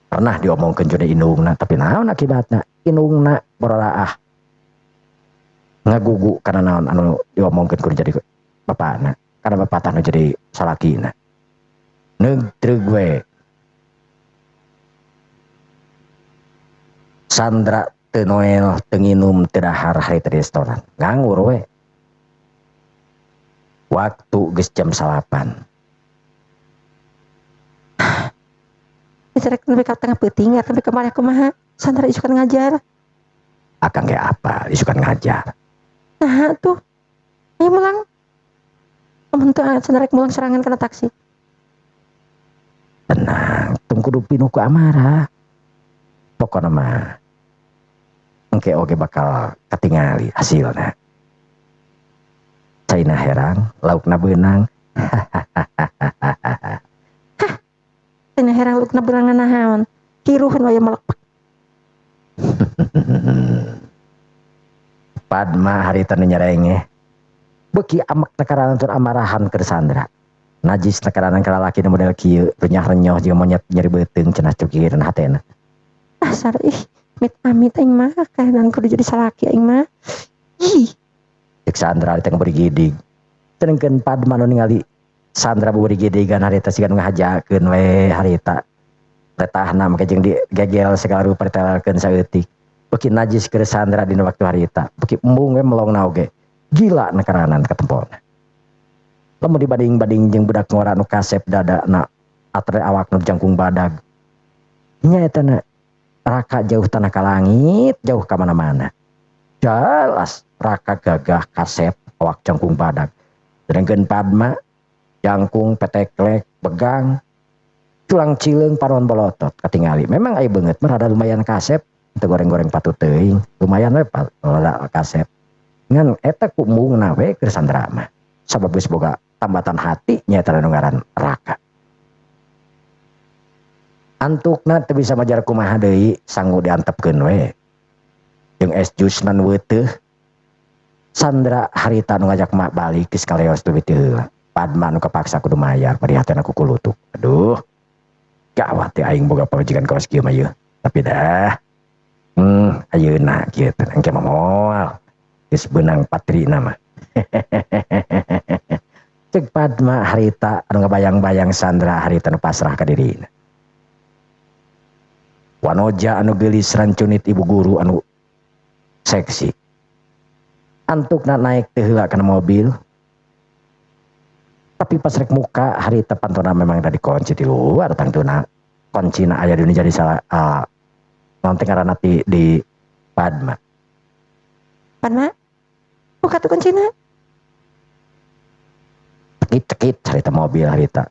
Pernah diomongkeun jeung indungna tapi naon akibatna? Indungna bororaah ngagugu karena naon anu diomongkeun kudu jadi bapana. Karena bapak tah nu jadi salakina. Neug we. Sandra teu noel teu nginum teu dahar harita di restoran. Nganggur we. Waktu geus jam 9. Rek nepi ka tengah peuting nepi ka mana kumaha? Sandra isukan ngajar. Akang ge apa? Isukan ngajar. Nah tuh. Ayo mulang. Amun teu Sandra rek mulang serangan kana taksi. Tenang, tong kudu pinuh ku amarah. Pokona mah engke oge bakal katingali hasilna. Caina herang, laukna beunang. Hah. Caina herang laukna beunang naon? Kiruhun wae melek. Padma harita nu nyerengeh. Beuki amek nekaranan tur amarahan keur Sandra. Najis nekaranan ka lalaki nu model kieu, renyah-renyoh jeung monyet nyeri beuteung cenah cukireun hatena. Dasar ih, mit amit aing mah kaenan kudu jadi salaki aing mah. Ih. Cek Sandra harita ngaburigidig. Sedengkeun Padma nu ningali Sandra buburigidigan harita siga nu ngahajakeun we harita. Letahna make jeung digegel segala rupa ditelalkeun saeutik. Beuki najis keur Sandra dina waktu harita. Beuki embung we melongna oge. Gila nekaranan katempona. Lamun dibading-bading jeung budak ngora nu kasep dadana atre awak nu jangkung badag. Nya eta na Raka jauh tanah ka langit, jauh ka mana-mana. Jelas Raka gagah kasep awak jangkung badag. Sedengkeun Padma jangkung peteklek begang tulang cileung panon bolotot katingali. Memang aya beungeut mah rada lumayan kasep, teu goreng-goreng patut teuing, lumayan we rada kasep. Ngan eta ku embungna we keur Sandra mah. Sabab geus boga tambatan hati nyaeta nu ngaran Raka. Antukna teu bisa majar kumaha deui sanggu diantepkeun we. Jeung es jusna nu weuteeh. Sandra harita nu ngajak mak balik geus kaleos leuwih teu heula. Padma nu kapaksa kudu mayar bari hatena kukulutuk. Aduh. Gawat teh aing boga pamajikan kawas kieu mah yeuh. Tapi dah. Ayeuna kieu teh engke mah moal. Geus beunang patrina mah. Cek Padma harita anu ngabayang-bayang Sandra harita nu pasrah ka dirina. Wanoja anu geulis rancunit ibu guru anu seksi. Antukna naik teu heula kana mobil. Tapi pas rek muka harita pantona memang tadi kunci di luar tangtuna kuncina aya di jadi salah naon teh ngaranna di Padma. Padma? Buka tuh kuncina. Cekit-cekit harita mobil harita.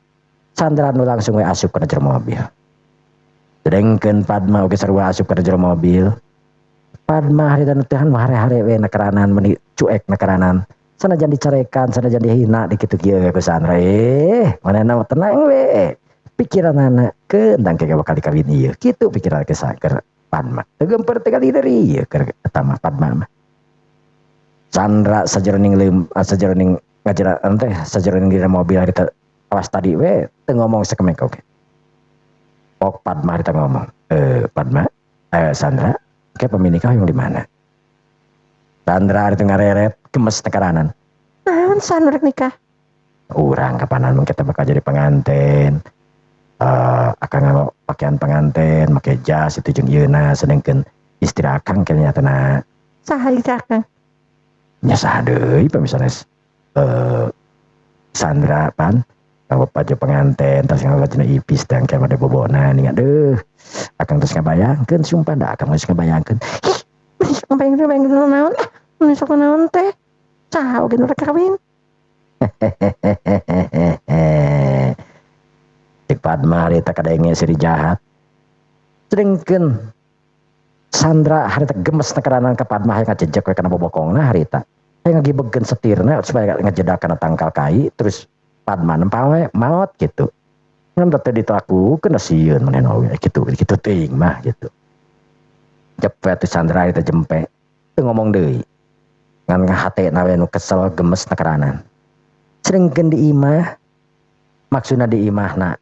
Sandra nu langsung we asup kana jero mobil. Sedengkeun Padma oge sarua asup kana jero mobil. Padma harita nu teh hare-hare we nakaranan meuni cuek nakaranan. Sanajan dicarekan, sanajan dihina dikitu kieu we ku Sandra. Manehna mah tenang we. Pikiranana keun tang bakal dikawin ieu. Kitu pikiran ke keur Padma. Teu gemper teh kali deui ieu keur eta mah Padma mah. Sandra sajeroning sajeroning ngajaran teh sajeroning dina mobil harita awas tadi we teu ngomong sakemek oge. Pok Padma harita ngomong, Padma, Sandra, ke peminikah yang di mana? Sandra harita ngareret gemes tekaranan. Naon San rek nikah? Urang kapanan mung kita bakal jadi pengantin. Akang nganggo pakaian pengantin, make jas itu jeung ieuna sedengkeun istri akang kayaknya tena. Saha istri akang? Nya saha deui pamisanes Sandra pan nganggo baju pengantin terus nganggo baju ipis teh engke made bobona ning aduh akang terus ngabayangkeun sumpah da akang geus ngabayangkeun. Ih, ngabayangkeun naon ah, mun sok naon teh. Saha oge nu rek kawin? Hehehehe. Cek Padma harita kadenge siri jahat. Sedengkeun Sandra harita gemes nekeranan ka Padma hayang ngajejek we kana bobokongna harita. Hayang ngagibegkeun setirna supaya ngajedak kana tangkal kai terus Padma nempawe maot gitu. Ngan teh ditelakukeun da sieun manehna oge kitu kitu teuing mah gitu. Cepet Sandra harita jempe teu ngomong deui. Ngan hatena we nu kesel gemes nekeranan. Sedengkeun di imah maksudna di imahna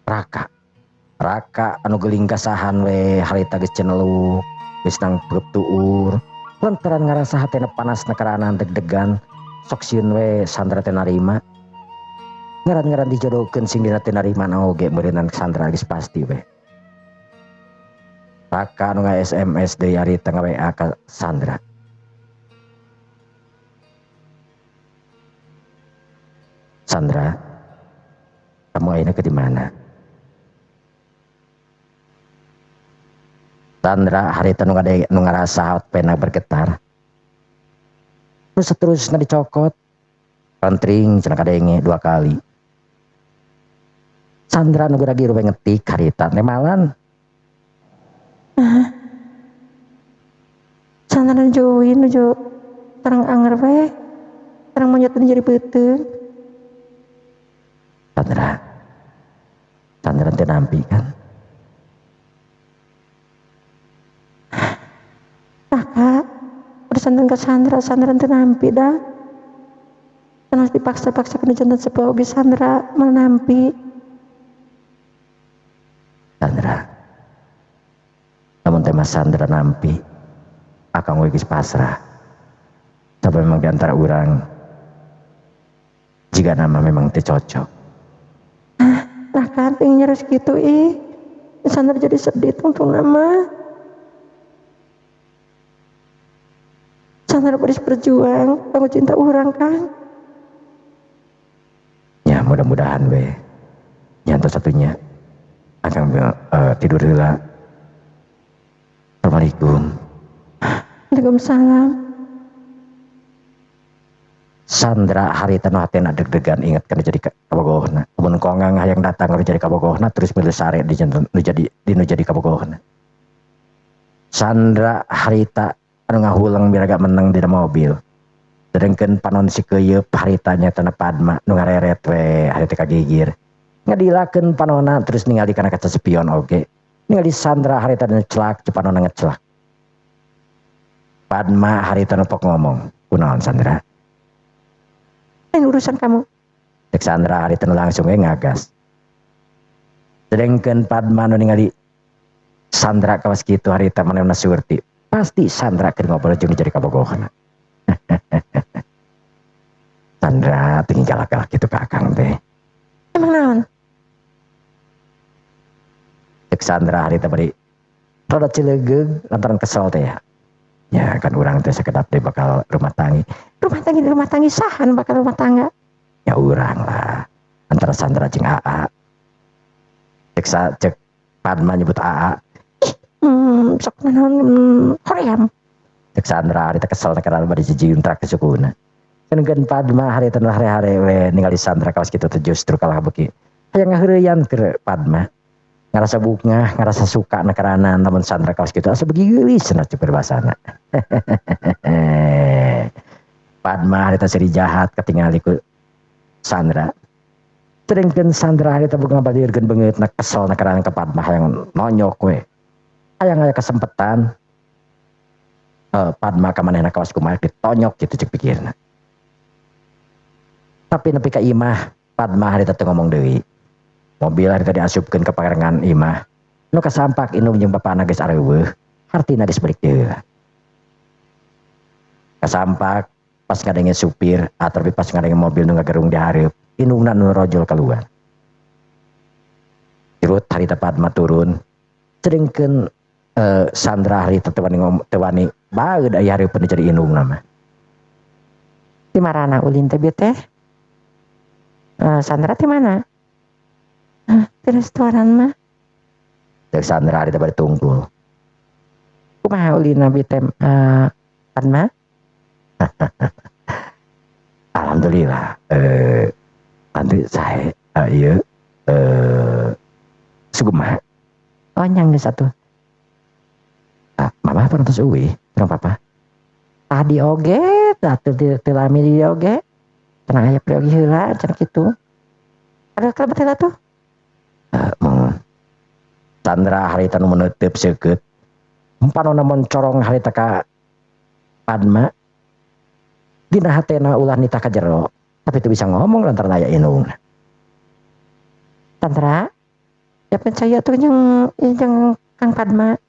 Raka. Raka anu geuling kasahan we harita geus ceneluk geus nangpeup tuur lantaran ngarasa hatena panas nekeranan deg-degan sok sieun we Sandra teh narima. Ngaran-ngaran dijodohkeun sing dina teh narima oge meureunnan Sandra geus pasti we. Raka anu nga-SMS deui harita nga-WA ka Sandra. Sandra, kamu akhirnya ke di mana? Sandra harita nu ngarasa pena bergetar. Terus seterusnya dicokot. Rentring cenah kadenge 2 kali. Sandra nu lagi ruwe ngetik harita nemalan. Sandra nuju nuju terang anger we. Terang monyet nu jadi beuteung. Sandra. Sandra teh nampi kan? Kakak, udah santan ke Sandra, Sandra teh nampi dah. Terus dipaksa-paksa kena jantan sebuah oge Sandra menampi. Sandra. Namun tema Sandra nampi, akang we geus pasrah. Sampai memang di antara urang jika nama memang teu cocok. Nah kan pengen nyerus gitu ih. Sandra jadi sedih tungtung nama. Sandra harus berjuang kanggo cinta urang kan. Ya mudah-mudahan we. Nyanto satunya akang tidur heula. Assalamualaikum. Waalaikumsalam. Sandra harita nu hatena deg-degan inget kana jadi kabogohna. Mun kongang hayang datang nu jadi kabogohna terus milu sare di janten nu jadi di nu jadi kabogohna. Sandra harita anu ngahulang biraga menang dina mobil. Sedengkeun panon si keuyeup harita nyatana Padma nu ngareret we harita kagigir. Ngadilakeun panonna terus ningali kana kaca spion oge. Ningali Sandra harita nu celak panonna ngecelak. Padma harita nu pok ngomong, "Kunaon Sandra?" Ini urusan kamu. Cek Sandra harita nu langsung we ngagas. Sedengkeun Padma nu ningali Sandra kawas kitu harita manehna surti. Pasti Sandra keur ngobrol jeung jadi kabogohna. Sandra tinggi galak-galak gitu ka akang teh. Emang naon? Cek Sandra harita bari rada cilegeug lantaran kesel teh ya. Ya kan urang teh sakedap teh bakal rumah tanggi. Rumah tanggi di rumah tanggi sahan bakal rumah tangga. Ya urang lah antara Sandra jeung AA. Cek cek Padma nyebut AA. Ih, sok naon hoream. Cek Sandra harita kesel teh karena bari jijintrak ke sukuna. Keun Padma harita nu hare-hare we ningali Sandra kawas kitu teh justru kalah beuki. Hayang ngaheureyan keur Padma. Ngarasa bungah, ngarasa suka nekerana namun Sandra kawas kitu asa beuki geulis cenah cek berbasana. Padma harita seri jahat katingali ku Sandra. Sedengkeun Sandra harita boga ngabalirkeun beungeutna kesel nekerana ka Padma hayang nonyok we. Hayang aya kesempatan Padma ka manehna kawas kumaha ditonyok kitu cek pikirna. Tapi nepi ka imah Padma harita teu ngomong deui. Mobil harita diasupkeun ka parengan imah. Nu kasampak indung jeung bapana geus areuweuh, hartina geus balik deui. Kasampak pas ngadenge supir ataupun pas ngadenge mobil nu ngagerung di hareup, indungna nu rojol keluar. Cirut harita Padma turun. Sedengkeun Sandra harita teu wani teu wani baeud aya hareupeun jadi indungna mah. Di marana ulin teh bieu teh? Sandra di mana? Di restoran mah. Cek Sandra harita bari tungkul. Kumaha ulin abi teh Padma? Alhamdulillah tante sae ieu sugema. Oh nyang geus atuh. Mama parantos eueuh sareng papa. Tadi oge atuh teu lami di dieu oge. Cenah aya periogi heula cenah kitu. Ada kalebet heula tuh. Mohon. Sandra harita nu meuneuteub seukeut. Panonna moncorong harita ka Padma. Dina hatena ulah nita ka jero, tapi teu bisa ngomong lantaran aya indungna. Sandra, ya percaya tuh jeung Kang Padma.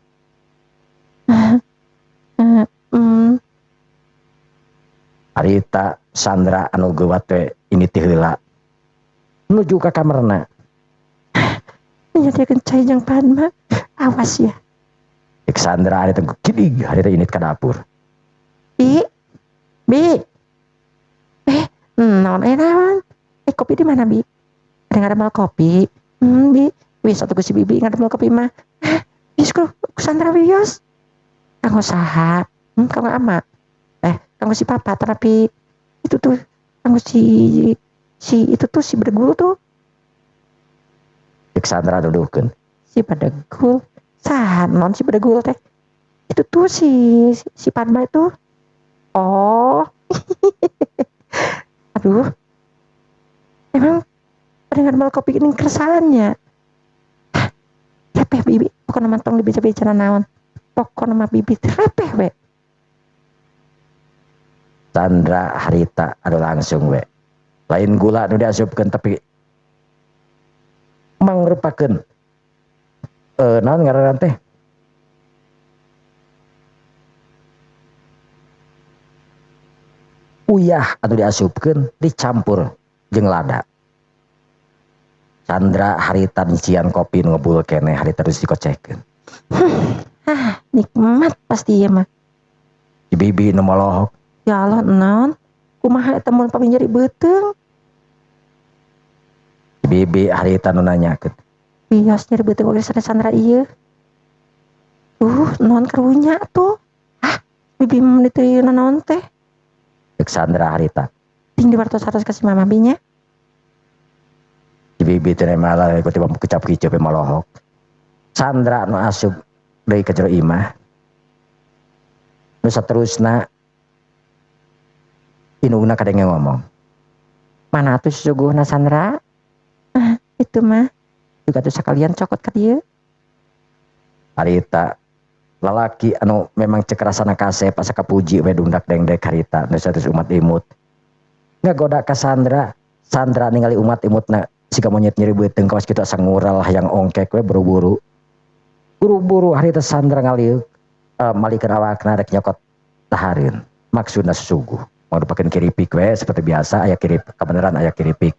Harita Sandra anu geuwat we ini teh heula nuju ka kamarna. Nyadiakeun cai jeung Padma, awas ya. Cek Sandra harita gidig harita init ka dapur. Bi, bi, naon naon? Kopi di mana bi? Ada ngadamel kopi? Bi, wis atuh ku si bibi ngadamel kopi mah. Wis ku Sandra wios. Kanggo saha? Kanggo ama. Kanggo si papa tapi itu tuh kanggo si itu tuh si bedegul tuh. Cek Sandra duduhkeun. Si bedegul, saha non si bedegul teh? Itu tuh si Padma itu. Oh. Aduh. Emang pada ngadamel kopi ini keresahannya. Repeh bibi, pokokna mah tong dibeja-beja naon. Pokokna mah bibi repeh we. Sandra harita anu langsung we. Lain gula nu diasupkeun tapi mangrupakeun naon ngaranna teh? Uyah anu diasupkeun dicampur jeung lada. Sandra harita nyician kopi nu ngebul keneh harita terus dikocehkeun. Nikmat pasti ieu mah. Si bibi nu molohok. Ya Allah non, kumaha eta mun pami nyeri beuteung? Si bibi harita nu nanyakeun. Wios nyeri beuteung oge sanes Sandra ieu. Non karunya tuh. Bibi mun teu nanaon teh. Cek Sandra harita. Ting diwartos-artos ka si mama binya. Si bibi teh malah ikuti kecap kicep molohok. Sandra nu asup deui ka jero imah. Nu saterusna indungna kadenge ngomong. Mana atuh suguhna Sandra? Itu mah juga tuh sekalian cokot ka dieu. Harita lalaki anu memang cek rasana kasep asa kapuji we dungdak dengdek harita nu saterus umat imut. Ngagoda ka Sandra, Sandra ningali umat imutna siga monyet nyeri beuteung kawas kitu asa ngural hayang ongkek we buru-buru. Buru-buru harita Sandra ngaliuk malikeun awakna rek nyokot dahareun. Maksudna susuguh. Marupakeun kiripik we seperti biasa aya kirip kebenaran aya kiripik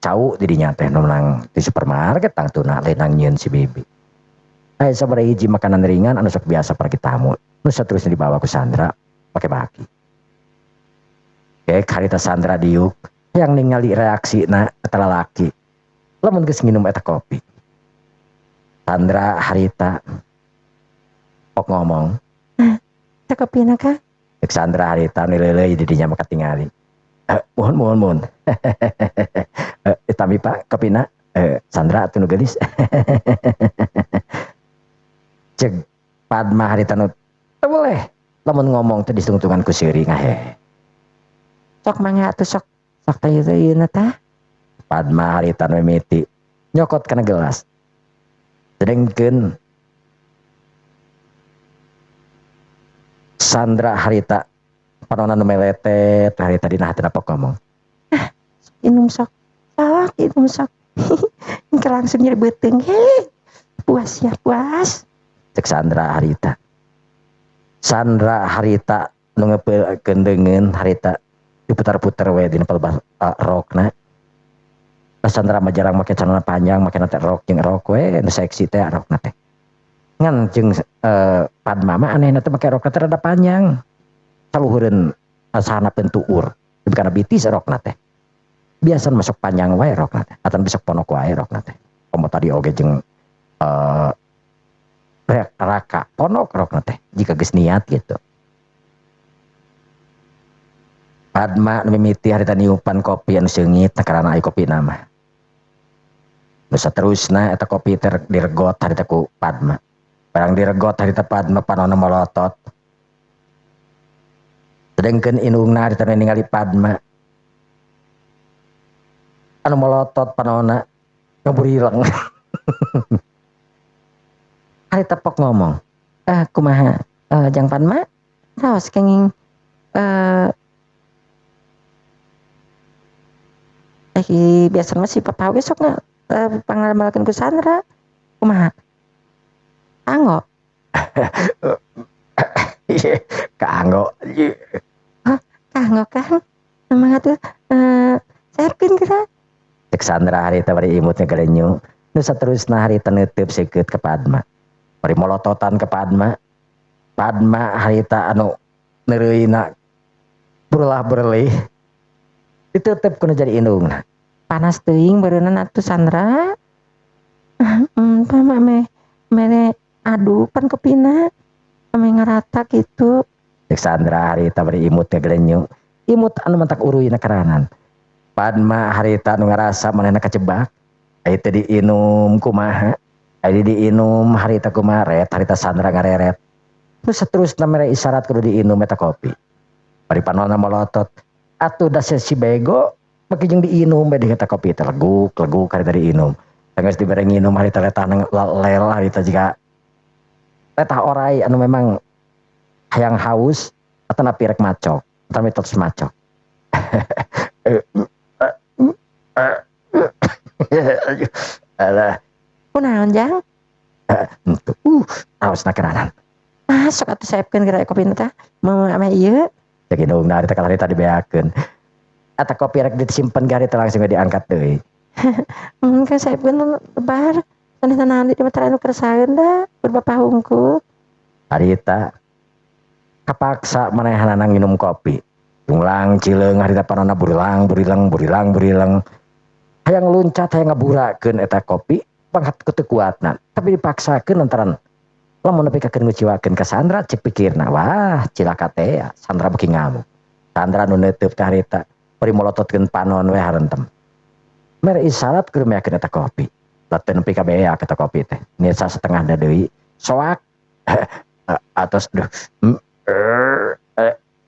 cau didinya teh nu menang di supermarket tangtuna leunang nyieun si bibi. Aya sabaraha hiji makanan ringan anu sok biasa pergi tamu nu saterusna dibawa ku Sandra pake baki. Kek harita Sandra diuk yang ningali reaksina eta lalaki lamun geus nginum eta kopi. Sandra harita pok ngomong. Eta kopina ka? Cek Sandra harita nu leuleuy di dinya mah katingali. Mohon mohon. Tami Pak kopina Sandra atuh nu geulis. Cek Padma harita nu teu boleh lamun ngomong teh disungtungan ku seuri ngahe. Sok mangga atuh sok sok teh ieu tah. Padma harita nu mimiti nyokot kana gelas. Sedengkeun Sandra harita panonna nu meletet harita dina hatina pok ngomong. Inum sok. Sok inum sok. Engke langsung nyeri beuteung. Hei, puas ya, puas. Cek Sandra harita. Sandra harita nu ngeupeulkeun deungeun harita diputar-putar we dina palebah rokna. Sandra mah jarang make celana panjang, make teh rok jeung rok we nu seksi teh rokna teh. Ngan jeung Padma mah anehna teh make rokna teh rada panjang. Saluhureun sahana tuur, kana bitis rokna teh. Biasa masuk panjang wae rokna teh, atan besok ponok wae rokna teh. Komo tadi oge jeung raka ponok rokna teh jika geus niat gitu. Padma nu mimiti harita niupan kopi anu seungit karana aya kopi nama. Nu saterusna eta kopi teh diregot harita ku Padma. Barang diregot harita Padma panonna molotot. Sedengkeun indungna harita ningali Padma anu molotot panonna ngaburileng. Harita pok ngomong, kumaha jang Padma? Raos kenging biasa mah si papa ge sok pangalamalkeun ku Sandra. Kumaha? Anggo. Kaanggo. Hah, kaanggo Kang. Memang atuh saepkeun geura. Cek Sandra harita bari imut ngagelenyu. Nu saterusna harita neuteub seukeut ka Padma. Bari molototan ka Padma. Padma harita anu neureuyna berulah berlih. Ditutup kudu jadi indungna. Panas teuing beureunana atuh Sandra. Pama meh mere adupan kopina. Ame ngarata kitu. Cek Sandra harita bari imut ngagelenyu. Imut anu mentak uruyna karanan. Padma harita anu ngarasa manehna kajebak. Aya teh diinum kumaha? Aya diinum harita kumaha ret, harita Sandra ngareret. Terus seterusna mere isyarat kudu diinum eta kopi. Bari panonna molotot. Atuh da si bego make jeung diinum bae eta kopi teh leguk leguk harita diinum. Geus dibere nginum harita letah lel harita jiga letah orai anu memang hayang haus atanapi rek macok, atanapi tos macok. Alah. Kunaon jang? Hausna keranan. Ah, sok atuh saepkeun geura kopi teh. Mau ame ieu? Cek indungna harita kalah harita dibeakeun. Eta kopi rek disimpen ge harita langsung diangkat deui. Kan saepkeun lebar. Sanes naon di mata anu keresaeun da berbapa hungkul. Harita kapaksa manehanana nginum kopi. Junglang cileung harita panonna burilang burilang burilang burilang. Hayang luncat hayang ngaburakeun eta kopi pangkat ku teu kuatna. Tapi dipaksakeun lantaran lamun nepi ka keur nguciwakeun ka Sandra cek pikirna wah cilaka teh Sandra beuki ngamuk. Sandra nu neuteub teh harita bari molototkeun panon we harentem. Mere isyarat keur meakeun eta kopi. Teu nepi ka beak eta kopi teh. Niat sasetengah da deui soak atos aduh.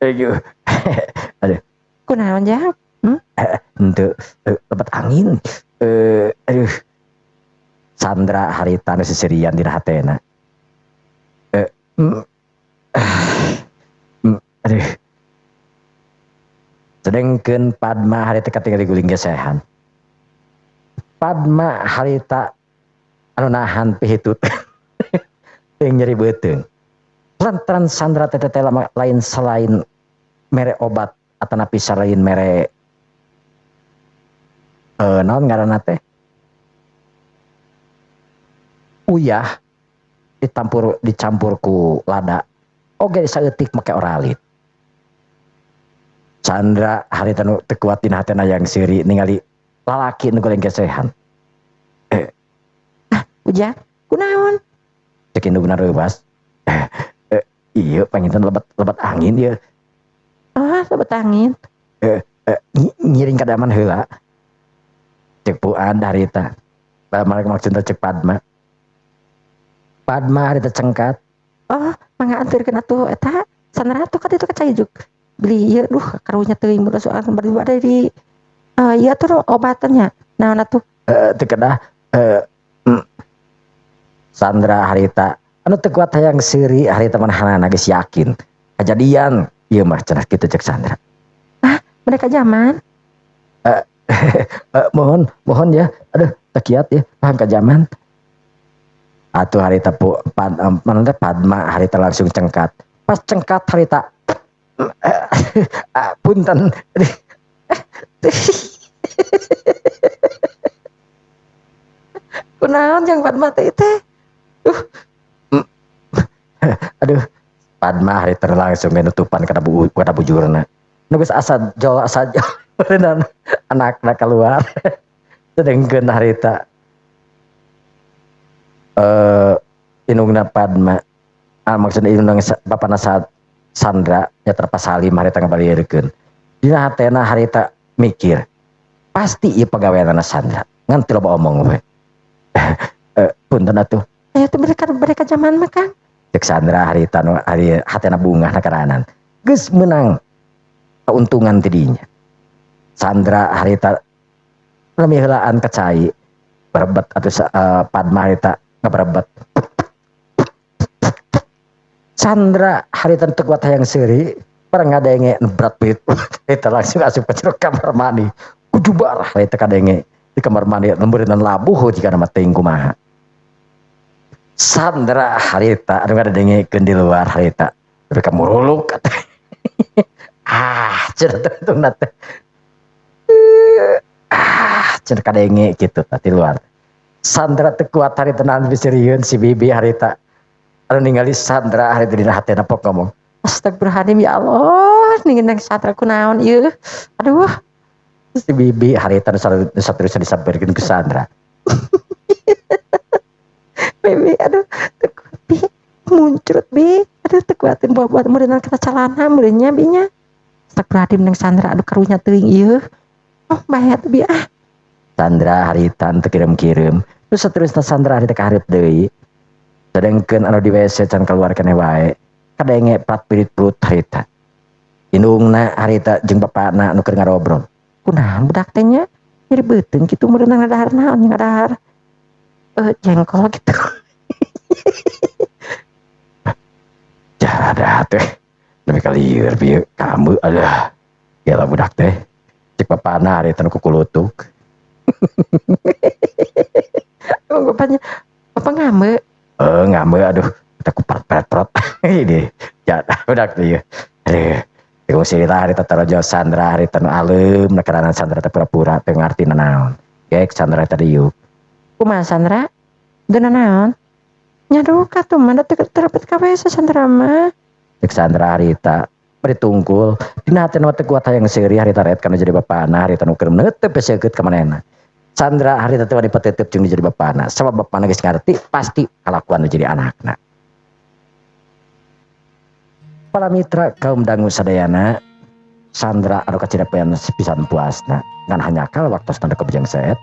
Aduh. Aduh. Kunaon jang? Henteu lebet angin. Aduh. Sandra harita nu sisirian dina hatena. Aduh. Sedengkeun Padma harita katingali guling gesehan. Padma harita anu nahan pihitut. Teuing nyeri beuteung. Lantaran Sandra teh teh lain selain mere obat atanapi selain mere naon ngaranna teh? Uyah dicampur ku lada. Oge saeutik make oralit. Sandra harita nu teu kuat dina hatena yang seuri ningali lalaki nu goreng gesehan. Ujang, kunaon? Cek indungna reuwas. Ieu panginten lebet angin ieu. Ah, lebet angin. Ngiring kadaman heula. Cek Puan harita. Maksudna cek Padma. Padma harita cengkat. Oh, mangga anterkeun atuh eta Sandra atuh ka ditu ka Caijuk. Beli ieu duh karunya teuing mun soal bari bade di ieu atuh obatannya. Naon atuh? Teu kedah Sandra harita anu teu kuat hayang seuri harita manahanana geus yakin. Kajadian ieu mah cenah kitu cek Sandra. Ah, mereka zaman. Mohon ya. Aduh, teu kiat ya, paham ka zaman. Atuh harita Padma harita langsung cengkat. Pas cengkat harita punten. Kunaon jang Padma teh teh? Aduh, Padma harita langsung nutupan kana bujurna. Nu geus asa jol asa jol anakna keluar. Sedengkeun harita indungna Padma, maksudna indungna bapana Sandra nya terpas Salim harita ngabalieurkeun. Dina hatena harita mikir pasti ieu pagaweanana Sandra ngan teu loba omong we. Punten atuh. Aya teh mereka zaman mah Kang. Cek Sandra harita nu hari hatena bungah na karanan. Geus meunang keuntungan ti dinya. Sandra harita lemi heulaan ka cai berebet atuh Padma harita ngaberebet. Sandra harita teu kuat hayang seuri barang ngadenge nebrat duit harita langsung asup ka jero kamar mandi. Kujubar harita kadenge di kamar mandi lembureun labuh jika nama teuing kumaha. Sandra harita anu ngadengekeun di luar harita tapi kamuruluk atuh. Ah cenah tungtungna teh. Ah cenah kadenge kitu tah di luar. Sandra teu kuat harita nahan bisirieun si bibi harita. Anu ningali Sandra harita dina hatena pok ngomong. Astagfirullahaladzim ya Allah, ningali Sandra kunaon ieu. Aduh. Si bibi harita nu saterusna disampeurkeun ku Sandra. Bibi aduh teu kuat bi, muncrut bi. Aduh teu kuatin buah-buah meureunna kana calana meureunnya bi nya. Astagfirullahaladzim neng Sandra aduh karunya teuing ieu. Oh bae atuh bi ah. Sandra harita teu kirim-kirim. Terus saterusna Sandra harita ka hareup deui. Sedengkeun anu di WC can keluar keneh wae. Kadenge prat pirit perut harita. Indungna harita jeung bapana nu keur ngarobrol. Kunaon budak teh nya? Nyeri beuteung kitu meureunna ngadahar naon nya ngadahar jengkol gitu. Jadah teh nepi ka lieur bieu kamu alah. Gela budak teh. Cek bapana harita nu kukulutuk. Oh, bapaknya, bapak ngambek. Ngambek aduh, kita kupat petrot. Ini jadah budak teh ieu. Aduh, ieu cerita harita tarajo Sandra harita nu alem na karana Sandra teh pura-pura teu ngarti nanaon. Gek Sandra teh diuk. Kumaha Sandra? Teu nanaon? Nya duka tuh mah teu terapet ka WC Sandra mah. Cek Sandra harita bari tungkul dina hatena teu kuat hayang seuri harita ret kana jadi bapana harita nu keur neuteup seukeut ka manehna. Sandra harita teh wani pateuteup jeung jadi bapana. Sabab bapana geus ngarti pasti kalakuan nu jadi anakna. Para mitra kaum dangu sadayana, Sandra anu kacida pisan puasna ngan hanyakal waktosna dek bejeng seet.